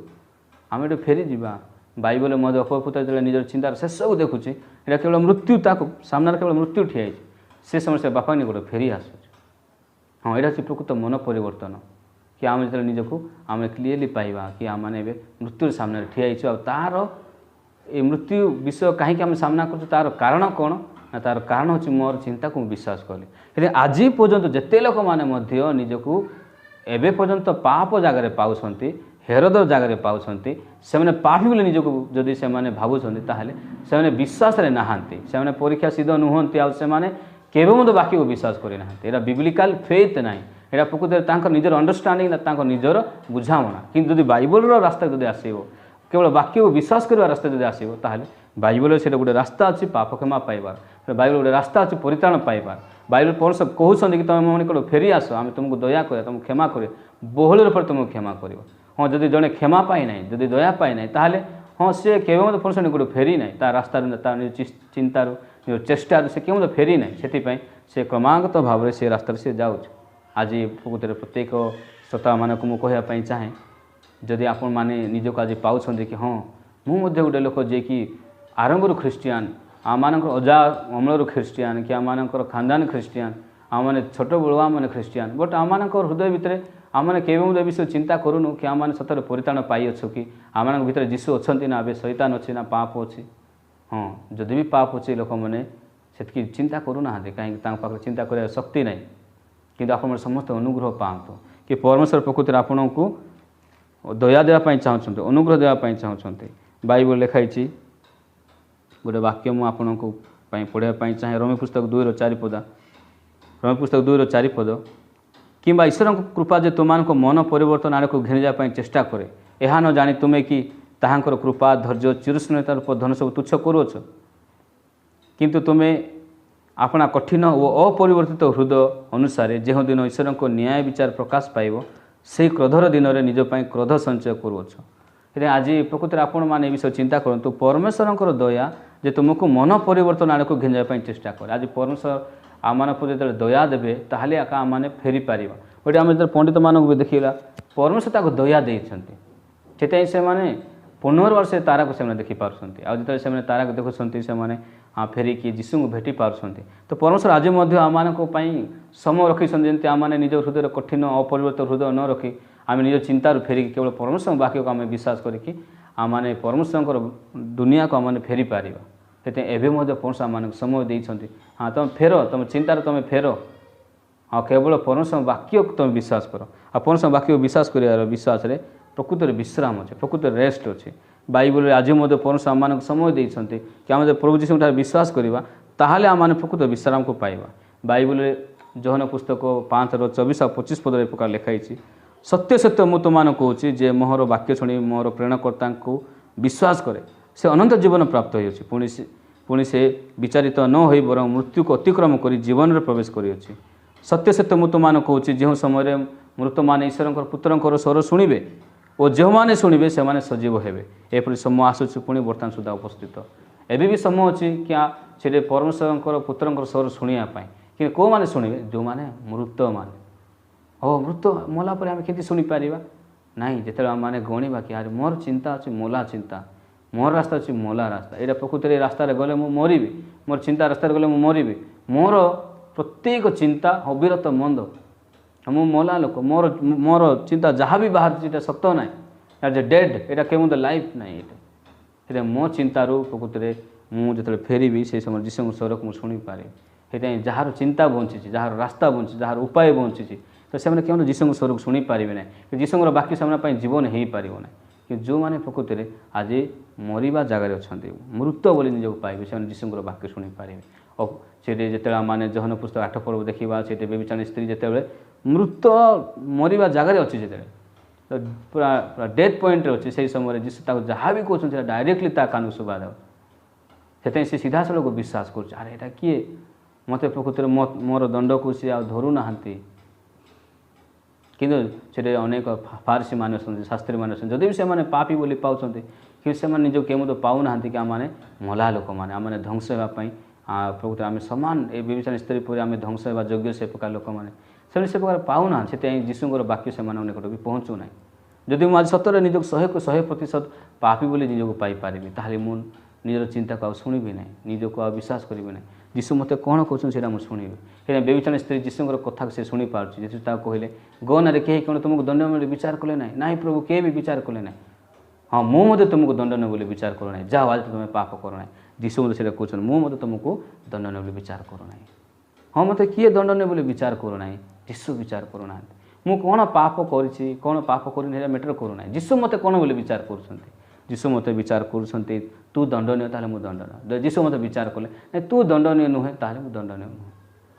ଆମେ ଏଠୁ ଫେରିଯିବା। ବାଇବଲ ମଧ୍ୟ ଅପପୁତ ଯେତେବେଳେ ନିଜର ଚିନ୍ତାର ଶେଷକୁ ଦେଖୁଛି, ଏଇଟା କେବଳ ମୃତ୍ୟୁ, ତାକୁ ସାମ୍ନାରେ କେବଳ ମୃତ୍ୟୁ ଠିଆ ହେଇଛି। ସେ ସମୟରେ ସେ ବାପା ନିକଟ ଫେରି ଆସୁଛି। ହଁ, ଏଇଟା ହେଉଛି ପ୍ରକୃତ ମନ ପରିବର୍ତ୍ତନ, କି ଆମେ ଯେତେବେଳେ ନିଜକୁ ଆମେ କ୍ଲିୟରଲି ପାଇବା କି ଆମମାନେ ଏବେ ମୃତ୍ୟୁର ସାମ୍ନାରେ ଠିଆ ହେଇଛୁ, ଆଉ ତାର ଏ ମୃତ୍ୟୁ ବିଷୟ କାହିଁକି ଆମେ ସାମ୍ନା କରୁଛୁ, ତାର କାରଣ କ'ଣ ନା ତାର କାରଣ ହେଉଛି ମୋର ଚିନ୍ତାକୁ ମୁଁ ବିଶ୍ୱାସ କଲି। ହେଲେ ଆଜି ପର୍ଯ୍ୟନ୍ତ ଯେତେ ଲୋକମାନେ ମଧ୍ୟ ନିଜକୁ ଏବେ ପର୍ଯ୍ୟନ୍ତ ପାପ ଜାଗାରେ ପାଉଛନ୍ତି, ହେରଦ ଜାଗାରେ ପାଉଛନ୍ତି, ସେମାନେ ପାପୀ ବୋଲି ନିଜକୁ ଯଦି ସେମାନେ ଭାବୁଛନ୍ତି, ତାହେଲେ ସେମାନେ ବିଶ୍ୱାସରେ ନାହାନ୍ତି, ସେମାନେ ପରୀକ୍ଷା ସିଦ୍ଧ ନୁହନ୍ତି, ଆଉ ସେମାନେ କେବେ ମଧ୍ୟ ବାକ୍ୟକୁ ବିଶ୍ୱାସ କରିନାହାନ୍ତି। ଏଇଟା ବିବ୍ଲିକାଲ ଫେଥ୍ ନାହିଁ, ଏଇଟା ପ୍ରକୃତରେ ତାଙ୍କ ନିଜର ଅଣ୍ଡରଷ୍ଟାଣ୍ଡିଂ ନା ତାଙ୍କ ନିଜର ବୁଝାମଣା। କିନ୍ତୁ ଯଦି ବାଇବଲର ରାସ୍ତା ଯଦି ଆସିବ, କେବଳ ବାକ୍ୟକୁ ବିଶ୍ୱାସ କରିବା ରାସ୍ତା ଯଦି ଆସିବ, ତାହେଲେ ବାଇବଲରେ ସେଇଟା ଗୋଟେ ରାସ୍ତା ଅଛି ପାପ କ୍ଷମା ପାଇବାର, ବାଇବଲ ଗୋଟେ ରାସ୍ତା ଅଛି ପରିତ୍ରାଣ ପାଇବାର। ବାଇବଲ ପରସ୍ପର କହୁଛନ୍ତି କି ତୁମେ ମୋ ନିକଟକୁ ଫେରି ଆସ, ଆମେ ତୁମକୁ ଦୟା କରିବା, ତୁମକୁ କ୍ଷମା କରିବା, ବହୁଳ ରୂପରେ ତୁମକୁ କ୍ଷମା କରିବ। ହଁ, ଯଦି ଜଣେ କ୍ଷମା ପାଇନାହିଁ, ଯଦି ଦୟା ପାଇନାହିଁ, ତାହେଲେ ହଁ ସେ କେବେ ମଧ୍ୟ ପରସ୍ପର ନିକଟକୁ ଫେରି ନାହିଁ, ତା ରାସ୍ତାରୁ, ତା ନିଜ ଚିନ୍ତାରୁ, ନିଜ ଚେଷ୍ଟାରୁ ସେ କେବେ ମଧ୍ୟ ଫେରି ନାହିଁ। ସେଥିପାଇଁ ସେ କ୍ରମାଗତ ଭାବରେ ସେ ରାସ୍ତାରେ ସେ ଯାଉଛି। ଆଜି ପ୍ରକୃତରେ ପ୍ରତ୍ୟେକ ଶ୍ରୋତାମାନଙ୍କୁ ମୁଁ କହିବା ପାଇଁ ଚାହେଁ, ଯଦି ଆପଣମାନେ ନିଜକୁ ଆଜି ପାଉଛନ୍ତି କି ହଁ ମୁଁ ମଧ୍ୟ ଗୋଟେ ଲୋକ ଯିଏକି ଆରମ୍ଭରୁ ଖ୍ରୀଷ୍ଟିଆନ, ଆମମାନଙ୍କର ଅଜା ଅମଳରୁ ଖ୍ରୀଷ୍ଟିଆନ, କି ଆମମାନଙ୍କର ଖାନଦାନ ଖ୍ରୀଷ୍ଟିଆନ, ଆମମାନେ ଛୋଟବେଳୁ ଆମମାନେ ଖ୍ରୀଷ୍ଟିଆନ, ବଟ୍ ଆମମାନଙ୍କ ହୃଦୟ ଭିତରେ ଆମମାନେ କେବେ ମଧ୍ୟ ବିଷୟ ଚିନ୍ତା କରୁନୁ କି ଆମମାନେ ସତରେ ପରିତ୍ରାଣ ପାଇଅଛୁ କି, ଆମମାନଙ୍କ ଭିତରେ ଯୀଶୁ ଅଛନ୍ତି ନା ଏବେ ଶୈତାନ ଅଛି ନା ପାପ ଅଛି। ହଁ, ଯଦି ବି ପାପ ଅଛି ଲୋକମାନେ ସେତିକି ଚିନ୍ତା କରୁନାହାନ୍ତି, କାହିଁକି ତାଙ୍କ ପାଖରେ ଚିନ୍ତା କରିବାର ଶକ୍ତି ନାହିଁ। କିନ୍ତୁ ଆପଣମାନେ ସମସ୍ତେ ଅନୁଗ୍ରହ ପାଆନ୍ତୁ କି ପରମେଶ୍ୱର ପ୍ରକୃତିରେ ଆପଣଙ୍କୁ ଦୟା ଦେବା ପାଇଁ ଚାହୁଁଛନ୍ତି, ଅନୁଗ୍ରହ ଦେବା ପାଇଁ ଚାହୁଁଛନ୍ତି। ବାଇବଲ ଲେଖା ହେଇଛି ଗୋଟେ ବାକ୍ୟ ମୁଁ ଆପଣଙ୍କ ପାଇଁ ପଢ଼ିବା ପାଇଁ ଚାହେଁ, ରୋମୀୟ ପୁସ୍ତକ 2:4 ପଦ, ରୋମୀୟ ପୁସ୍ତକ 2:4 ପଦ, କିମ୍ବା ଈଶ୍ୱରଙ୍କ କୃପା ଯେ ତୁମମାନଙ୍କ ମନ ପରିବର୍ତ୍ତନ ଆଡ଼କୁ ଘେନିଯିବା ପାଇଁ ଚେଷ୍ଟା କରେ, ଏହା ନ ଜାଣି ତୁମେ କି ତାହାଙ୍କର କୃପା, ଧୈର୍ଯ୍ୟ, ଚିରସ୍ମରଣୀୟତା ରୂପ ଧନ ସବୁ ତୁଚ୍ଛ କରୁଅଛ? କିନ୍ତୁ ତୁମେ ଆପଣା କଠିନ ଓ ଅପରିବର୍ତ୍ତିତ ହୃଦୟ ଅନୁସାରେ ଯେଉଁ ଦିନ ଈଶ୍ୱରଙ୍କ ନ୍ୟାୟ ବିଚାର ପ୍ରକାଶ ପାଇବ, ସେହି କ୍ରୋଧର ଦିନରେ ନିଜ ପାଇଁ କ୍ରୋଧ ସଞ୍ଚୟ କରୁଅଛ। ସେଥିପାଇଁ ଆଜି ପ୍ରକୃତରେ ଆପଣମାନେ ଏ ବିଷୟ ଚିନ୍ତା କରନ୍ତୁ, ପରମେଶ୍ୱରଙ୍କର ଦୟା ଯେ ତୁମକୁ ମନ ପରିବର୍ତ୍ତନ ଆଡ଼କୁ ଘେନିଯିବା ପାଇଁ ଚେଷ୍ଟା କରେ। ଆଜି ପରମେଶ୍ୱର ଆମମାନଙ୍କୁ ଯେତେବେଳେ ଦୟା ଦେବେ, ତାହେଲେ ଏକା ଆମମାନେ ଫେରିପାରିବା। ଗୋଟେ ଆମେ ଯେତେବେଳେ ପଣ୍ଡିତମାନଙ୍କୁ ବି ଦେଖିଲା, ପରମେଶ୍ୱର ତାକୁ ଦୟା ଦେଇଛନ୍ତି, ସେଥିପାଇଁ ସେମାନେ ପୁନର୍ବାର ସେ ତାରାକୁ ସେମାନେ ଦେଖିପାରୁଛନ୍ତି। ଆଉ ଯେତେବେଳେ ସେମାନେ ତାରାକୁ ଦେଖୁଛନ୍ତି, ସେମାନେ ଫେରିକି ଯୀଶୁଙ୍କୁ ଭେଟି ପାରୁଛନ୍ତି। ତ ପରମେଶ୍ୱର ଆଜି ମଧ୍ୟ ଆମମାନଙ୍କ ପାଇଁ ସମୟ ରଖିଛନ୍ତି, ଯେମିତି ଆମମାନେ ନିଜ ହୃଦୟରେ କଠିନ ଅପରିବର୍ତ୍ତିତ ହୃଦୟ ନ ରଖି ଆମେ ନିଜ ଚିନ୍ତାରୁ ଫେରିକି କେବଳ ପରମେଶ୍ୱରଙ୍କ ବାକ୍ୟକୁ ଆମେ ବିଶ୍ୱାସ କରିକି ଆମମାନେ ପରମେଶ୍ୱରଙ୍କର ଦୁନିଆକୁ ଆମମାନେ ଫେରିପାରିବା। ସେଥିପାଇଁ ଏବେ ମଧ୍ୟ ପରମେଶ୍ୱର ଆମମାନଙ୍କୁ ସମୟ ଦେଇଛନ୍ତି, ହଁ ତୁମେ ଫେର, ତୁମ ଚିନ୍ତାରୁ ତୁମେ ଫେର, ଆଉ କେବଳ ପରମେଶ୍ୱରଙ୍କ ବାକ୍ୟକୁ ତୁମେ ବିଶ୍ୱାସ କର। ଆଉ ପରମେଶ୍ୱରଙ୍କ ବାକ୍ୟକୁ ବିଶ୍ୱାସ କରିବାର ବିଶ୍ୱାସରେ ପ୍ରକୃତରେ ବିଶ୍ରାମ ଅଛି, ପ୍ରକୃତରେ ରେଷ୍ଟ ଅଛି। ବାଇବଲରେ ଆଜି ମଧ୍ୟ ପରମେଶ୍ୱର ଆମମାନଙ୍କୁ ସମୟ ଦେଇଛନ୍ତି କି ଆମେ ଯଦି ପ୍ରଭୁ ଯୀଶୁଙ୍କଠାରେ ବିଶ୍ୱାସ କରିବା, ତାହେଲେ ଆମମାନେ ପ୍ରକୃତ ବିଶ୍ରାମକୁ ପାଇବା। ବାଇବଲରେ ଯୋହନ ପୁସ୍ତକ 5:24 ଆଉ 25 ପଦରେ ଏ ପ୍ରକାର ଲେଖା ହେଇଛି, ସତ୍ୟ ସତ୍ୟ ମୁଁ ତୁମମାନଙ୍କୁ କହୁଛି ଯେ ମୋହର ବାକ୍ୟ ଶୁଣି ମୋହର ପ୍ରେରଣକର୍ତ୍ତାଙ୍କୁ ବିଶ୍ୱାସ କରେ, ସେ ଅନନ୍ତ ଜୀବନ ପ୍ରାପ୍ତ ହୋଇଅଛି, ପୁଣି ସେ ବିଚାରିତ ନ ହୋଇ ବରଂ ମୃତ୍ୟୁକୁ ଅତିକ୍ରମ କରି ଜୀବନରେ ପ୍ରବେଶ କରିଅଛି। ସତ୍ୟ ସତ୍ୟ ମୁଁ ତୁମମାନଙ୍କୁ କହୁଛି, ଯେଉଁ ସମୟରେ ମୃତମାନେ ଈଶ୍ୱରଙ୍କର ପୁତ୍ରଙ୍କର ସ୍ୱର ଶୁଣିବେ ଓ ଯେଉଁମାନେ ଶୁଣିବେ ସେମାନେ ସଜୀବ ହେବେ। ଏପରି ସମୟ ଆସୁଛି, ପୁଣି ବର୍ତ୍ତମାନ ସୁଦ୍ଧା ଉପସ୍ଥିତ। ଏବେ ବି ସମୟ ଅଛି କି ସେଠି ପରମେଶ୍ୱରଙ୍କର ପୁତ୍ରଙ୍କର ସ୍ୱର ଶୁଣିବା ପାଇଁ, କିନ୍ତୁ କେଉଁମାନେ ଶୁଣିବେ? ଯେଉଁମାନେ ମୃତମାନେ। ଓ ମୃତ ମଲା ପରେ ଆମେ କେମିତି ଶୁଣିପାରିବା? ନାହିଁ, ଯେତେବେଳେ ଆମେମାନେ ଗଣିବା କି ଆରେ ମୋର ଚିନ୍ତା ଅଛି ମଲା ଚିନ୍ତା, ମୋର ରାସ୍ତା ଅଛି ମଲା ରାସ୍ତା, ଏଇଟା ପ୍ରକୃତରେ ଏ ରାସ୍ତାରେ ଗଲେ ମୁଁ ମରିବି, ମୋର ଚିନ୍ତା ରାସ୍ତାରେ ଗଲେ ମୁଁ ମରିବି, ମୋର ପ୍ରତ୍ୟେକ ଚିନ୍ତା ଅବିରତ ମନ୍ଦ, ମୁଁ ମଲା ଲୋକ, ମୋର ଚିନ୍ତା ଯାହା ବି ବାହାରୁଛି ଏଇଟା ସତ ନାହିଁ, ଏଇଟା ଯେ ଡେଡ୍, ଏଇଟା କେଉଁ ଲାଇଫ୍ ନାହିଁ। ଏଇଟା ସେଥିପାଇଁ ମୋ ଚିନ୍ତାରୁ ପ୍ରକୃତରେ ମୁଁ ଯେତେବେଳେ ଫେରିବି ସେଇ ସମୟରେ ଯୀଶୁଙ୍କ ସ୍ୱରକୁ ମୁଁ ଶୁଣିପାରିବି। ସେଥିପାଇଁ ଯାହାର ଚିନ୍ତା ବଞ୍ଚିଛି, ଯାହାର ରାସ୍ତା ବଞ୍ଚିଛି, ଯାହାର ଉପାୟ ବଞ୍ଚିଛି, ତ ସେମାନେ କେଉଁ ଯୀଶୁଙ୍କ ସ୍ୱରକୁ ଶୁଣିପାରିବେ ନାହିଁ, ଯୀଶୁଙ୍କର ବାକ୍ୟ ସେମାନଙ୍କ ପାଇଁ ଜୀବନ ହେଇପାରିବ ନାହିଁ। କିନ୍ତୁ ଯେଉଁମାନେ ପ୍ରକୃତିରେ ଆଜି ମରିବା ଜାଗାରେ ଅଛନ୍ତି, ମୃତ ବୋଲି ନିଜକୁ ପାଇବେ, ସେମାନେ ଯୀଶୁଙ୍କର ବାକ୍ୟ ଶୁଣିପାରିବେ। ଓ ସେଠି ଯେତେବେଳେ ଆମମାନେ ଯୋହନ ପୁସ୍ତକ 8 ପର୍ବ ଦେଖିବା, ସେଠି ବ୍ୟଭିଚାରିଣୀ ସ୍ତ୍ରୀ ଯେତେବେଳେ ମୃତ ମରିବା ଜାଗାରେ ଅଛି, ଯେତେବେଳେ ତ ପୁରା ପୁରା ଡେଥ୍ ପଏଣ୍ଟରେ ଅଛି, ସେହି ସମୟରେ ଯୀଶୁ ତାକୁ ଯାହା ବି କହୁଛନ୍ତି ସେଟା ଡାଇରେକ୍ଟଲି ତା କାନକୁ ଶୁଭା ଯାଉଛି। ସେଥିପାଇଁ ସେ ସିଧାସଳଖ ବିଶ୍ୱାସ କରୁଛି, ଆରେ ଏଇଟା କିଏ, ମୋତେ ପ୍ରକୃତିରେ ମୋର ଦଣ୍ଡକୁ ସିଏ ଆଉ ଧରୁନାହାନ୍ତି। କିନ୍ତୁ ସେଠି ଅନେକ ଫାରସୀମାନେ ଅଛନ୍ତି, ଶାସ୍ତ୍ରୀମାନେ ଅଛନ୍ତି, ଯଦି ବି ସେମାନେ ପାପୀ ବୋଲି ପାଉଛନ୍ତି, କିନ୍ତୁ ସେମାନେ ନିଜକୁ କେମିତି ପାଉନାହାନ୍ତି କି ଆମମାନେ ମଲା ଲୋକମାନେ, ଆମମାନେ ଧ୍ୱଂସ ହେବା ପାଇଁ ପ୍ରକୃତରେ ଆମେ ସମାନ, ଏ ବ୍ୟଭିଚାରିଣୀ ସ୍ତ୍ରୀ ପରି ଆମେ ଧ୍ୱଂସ ହେବା ଯୋଗ୍ୟ ସେ ପ୍ରକାର ଲୋକମାନେ, ସେମାନେ ସେ ପ୍ରକାର ପାଉନାହାନ୍ତି। ସେଥିପାଇଁ ଯୀଶୁଙ୍କର ବାକ୍ୟ ସେମାନଙ୍କ ନିକଟକୁ ବି ପହଞ୍ଚୁନାହିଁ। ଯଦି ମୁଁ ଆଜି ସତରେ ନିଜକୁ 100କୁ 100% ପାପୀ ବୋଲି ନିଜକୁ ପାଇପାରିବି, ତାହେଲେ ମୁଁ ନିଜର ଚିନ୍ତାକୁ ଆଉ ଶୁଣିବି ନାହିଁ, ନିଜକୁ ଆଉ ବିଶ୍ୱାସ କରିବି ନାହିଁ। ଯୀଶୁ ମୋତେ କ'ଣ କହୁଛନ୍ତି ସେଇଟା ମୁଁ ଶୁଣିବି। ସେଥିପାଇଁ ବ୍ୟଭିଚାରିଣୀ ସ୍ତ୍ରୀ ଯୀଶୁଙ୍କର କଥାକୁ ସେ ଶୁଣିପାରୁଛି। ଯୀଶୁ ତାକୁ କହିଲେ, ଗହନାରେ କେହି କ'ଣ ତୁମକୁ ଦଣ୍ଡନୀୟ ବୋଲି ବିଚାର କଲେ ନାହିଁ? ନାହିଁ ପ୍ରଭୁ, କେହି ବି ବିଚାର କଲେ ନାହିଁ। ହଁ, ମୁଁ ମଧ୍ୟ ତୁମକୁ ଦଣ୍ଡନୀୟ ବୋଲି ବିଚାର କରୁନାହିଁ, ଯାଅ ଆଜି ତୁମେ ପାପ କରୁନାହିଁ। ଯୀଶୁ ମଧ୍ୟ ସେଇଟା କହୁଛନ୍ତି, ମୁଁ ମଧ୍ୟ ତୁମକୁ ଦଣ୍ଡନୀୟ ବୋଲି ବିଚାର କରୁନାହିଁ। ହଁ, ମୋତେ କିଏ ଦଣ୍ଡନୀୟ ବୋଲି ବିଚାର କରୁନାହିଁ? ଯୀଶୁ ବିଚାର କରୁନାହାନ୍ତି। ମୁଁ କ'ଣ ପାପ କରିଛି, କ'ଣ ପାପ କରିନି ସେଇଟା ମ୍ୟାଟର୍ କରୁନାହିଁ। ଯୀଶୁ ମୋତେ କ'ଣ ବୋଲି ବିଚାର କରୁଛନ୍ତି? ଯୀଶୁ ମୋତେ ବିଚାର କରୁଛନ୍ତି ତୁ ଦଣ୍ଡନୀୟ, ତାହେଲେ ମୁଁ ଦଣ୍ଡନୀୟ। ଯଦି ଯୀଶୁ ମୋତେ ବିଚାର କଲେ ନାଇଁ ତୁ ଦଣ୍ଡନୀୟ ନୁହେଁ, ତାହେଲେ ମୁଁ ଦଣ୍ଡନୀୟ ନୁହେଁ।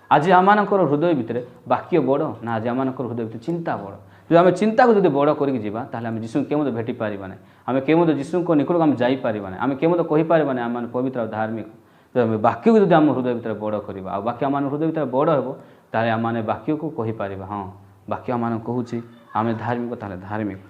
ଆଜି ଆମମାନଙ୍କର ହୃଦୟ ଭିତରେ ବାକ୍ୟ ବଡ଼ ନା ଆଜି ଆମମାନଙ୍କର ହୃଦୟ ଭିତରେ ଚିନ୍ତା ବଡ଼? ଯଦି ଆମେ ଚିନ୍ତାକୁ ଯଦି ବଡ଼ କରିକି ଯିବା, ତାହେଲେ ଆମେ ଯୀଶୁଙ୍କୁ କେମିତି ଭେଟି ପାରିବା ନାହିଁ, ଆମେ କେମିତି ଯୀଶୁଙ୍କ ନିକଟକୁ ଆମେ ଯାଇପାରିବା ନାହିଁ, ଆମେ କେମିତି କହିପାରିବା ନାହିଁ ଆମମାନେ ପବିତ୍ର ଆଉ ଧାର୍ମିକ। ଯଦି ଆମେ ବାକ୍ୟକୁ ଯଦି ଆମ ହୃଦୟ ଭିତରେ ବଡ଼ କରିବା ଆଉ ବାକ୍ୟ ଆମ ହୃଦୟ ଭିତରେ ବଡ଼ ହେବ, ତାହେଲେ ଆମମାନେ ବାକ୍ୟକୁ କହିପାରିବା, ହଁ ବାକ୍ୟ ଆମମାନଙ୍କୁ କହୁଛି ଆମେ ଧାର୍ମିକ, ତାହେଲେ ଧାର୍ମିକ।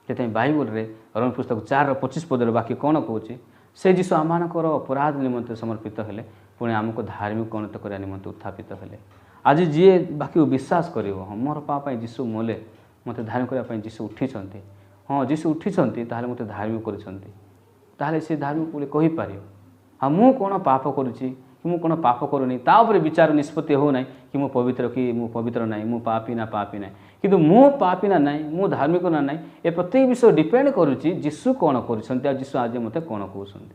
ସେଥିପାଇଁ ବାଇବଲରେ ରୋମୀୟ ପୁସ୍ତକ 4:25 ପଦରେ ବାକ୍ୟ କ'ଣ କହୁଛି? ସେ ଯୀଶୁ ଆମମାନଙ୍କର ଅପରାଧ ନିମନ୍ତେ ସମର୍ପିତ ହେଲେ, ପୁଣି ଆମକୁ ଧାର୍ମିକ ଗଣିତ କରିବା ନିମନ୍ତେ ଉତ୍ଥାପିତ ହେଲେ। ଆଜି ଯିଏ ବାକ୍ୟକୁ ବିଶ୍ୱାସ କରିବ, ହଁ ମୋର ପାପ ପାଇଁ ଯୀଶୁ ମଲେ, ମୋତେ ଧାର୍ମିକ କରିବା ପାଇଁ ଯୀଶୁ ଉଠିଛନ୍ତି, ହଁ ଯୀଶୁ ଉଠିଛନ୍ତି ତାହେଲେ ମୋତେ ଧାର୍ମିକ କରିଛନ୍ତି, ତାହେଲେ ସେ ଧାର୍ମିକ ବୋଲି କହିପାରିବ। ଆଉ ମୁଁ କ'ଣ ପାପ କରୁଛି କି ମୁଁ କ'ଣ ପାପ କରୁନି ତା ଉପରେ ବିଚାର ନିଷ୍ପତ୍ତି ହେଉନାହିଁ କି ମୁଁ ପବିତ୍ର କି ମୁଁ ପବିତ୍ର ନାହିଁ, ମୁଁ ପାପୀ ନା ପାପୀ ନାହିଁ। କିନ୍ତୁ ମୁଁ ପାପୀ ନା ନାହିଁ, ମୁଁ ଧାର୍ମିକ ନା ନାହିଁ, ଏ ପ୍ରତ୍ୟେକ ବିଷୟ ଡିପେଣ୍ଡ କରୁଛି ଯୀଶୁ କ'ଣ କରୁଛନ୍ତି ଆଉ ଯୀଶୁ ଆଜି ମୋତେ କ'ଣ କହୁଛନ୍ତି।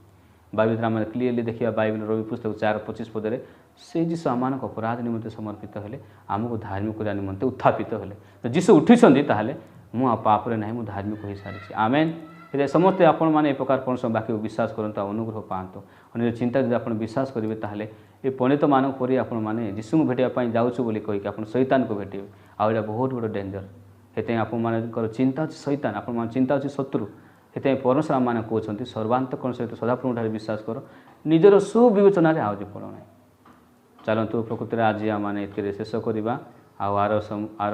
ବାଇବଲରେ ଆମେ କ୍ଲିୟରଲି ଦେଖିବା, ବାଇବଲ ରୋମୀୟ ପୁସ୍ତକ 4:25 ପଦରେ ସେ ଯୀଶୁ ଆମମାନଙ୍କ ଅପରାଧ ନିମନ୍ତେ ସମର୍ପିତ ହେଲେ, ଆମକୁ ଧାର୍ମିକ କରିବା ନିମନ୍ତେ ଉତ୍ଥାପିତ ହେଲେ। ତ ଯୀଶୁ ଉଠିଛନ୍ତି, ତାହେଲେ ମୁଁ ଆଉ ପାପରେ ନାହିଁ, ମୁଁ ଧାର୍ମିକ ହୋଇସାରିଛି। ଆମେନ୍। ସେଥିପାଇଁ ସମସ୍ତେ ଆପଣମାନେ ଏ ପ୍ରକାର କୌଣସି ବାକ୍ୟକୁ ବିଶ୍ୱାସ କରନ୍ତୁ ଆଉ ଅନୁଗ୍ରହ ପାଆନ୍ତୁ। ଆଉ ନିଜ ଚିନ୍ତା ଯଦି ଆପଣ ବିଶ୍ୱାସ କରିବେ, ତାହେଲେ ଏ ପଣ୍ଡିତମାନଙ୍କ ପରି ଆପଣମାନେ ଯୀଶୁଙ୍କୁ ଭେଟିବା ପାଇଁ ଯାଉଛୁ ବୋଲି କହିକି ଆପଣ ଶୈତାନକୁ ଭେଟିବେ, ଆଉ ଏଇଟା ବହୁତ ବଡ଼ ଡେଞ୍ଜର। ସେଥିପାଇଁ ଆପଣମାନଙ୍କର ଚିନ୍ତା ଅଛି ଶୈତାନ, ଆପଣମାନଙ୍କ ଚିନ୍ତା ଅଛି ଶତ୍ରୁ। ସେଥିପାଇଁ ପରମେଶ୍ୱର ଆମମାନେ କହୁଛନ୍ତି ସର୍ବାନ୍ତକରଣ ସହିତ ସଦାପ୍ରଭୁଙ୍କଠାରେ ବିଶ୍ୱାସ କର, ନିଜର ସୁବିବେଚନାରେ ଆଉଜି ପଡ଼ ନାହିଁ। ଚାଲନ୍ତୁ ପ୍ରକୃତିରେ ଆଜି ଆମମାନେ ଏଥିରେ ଶେଷ କରିବା, ଆଉ ଆର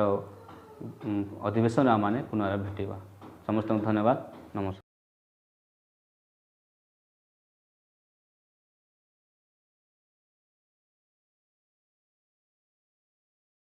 ଅଧିବେଶନ ଆମମାନେ ପୁନରାୟ ଭେଟିବା। ସମସ୍ତଙ୍କୁ ଧନ୍ୟବାଦ, ନମସ୍କାର।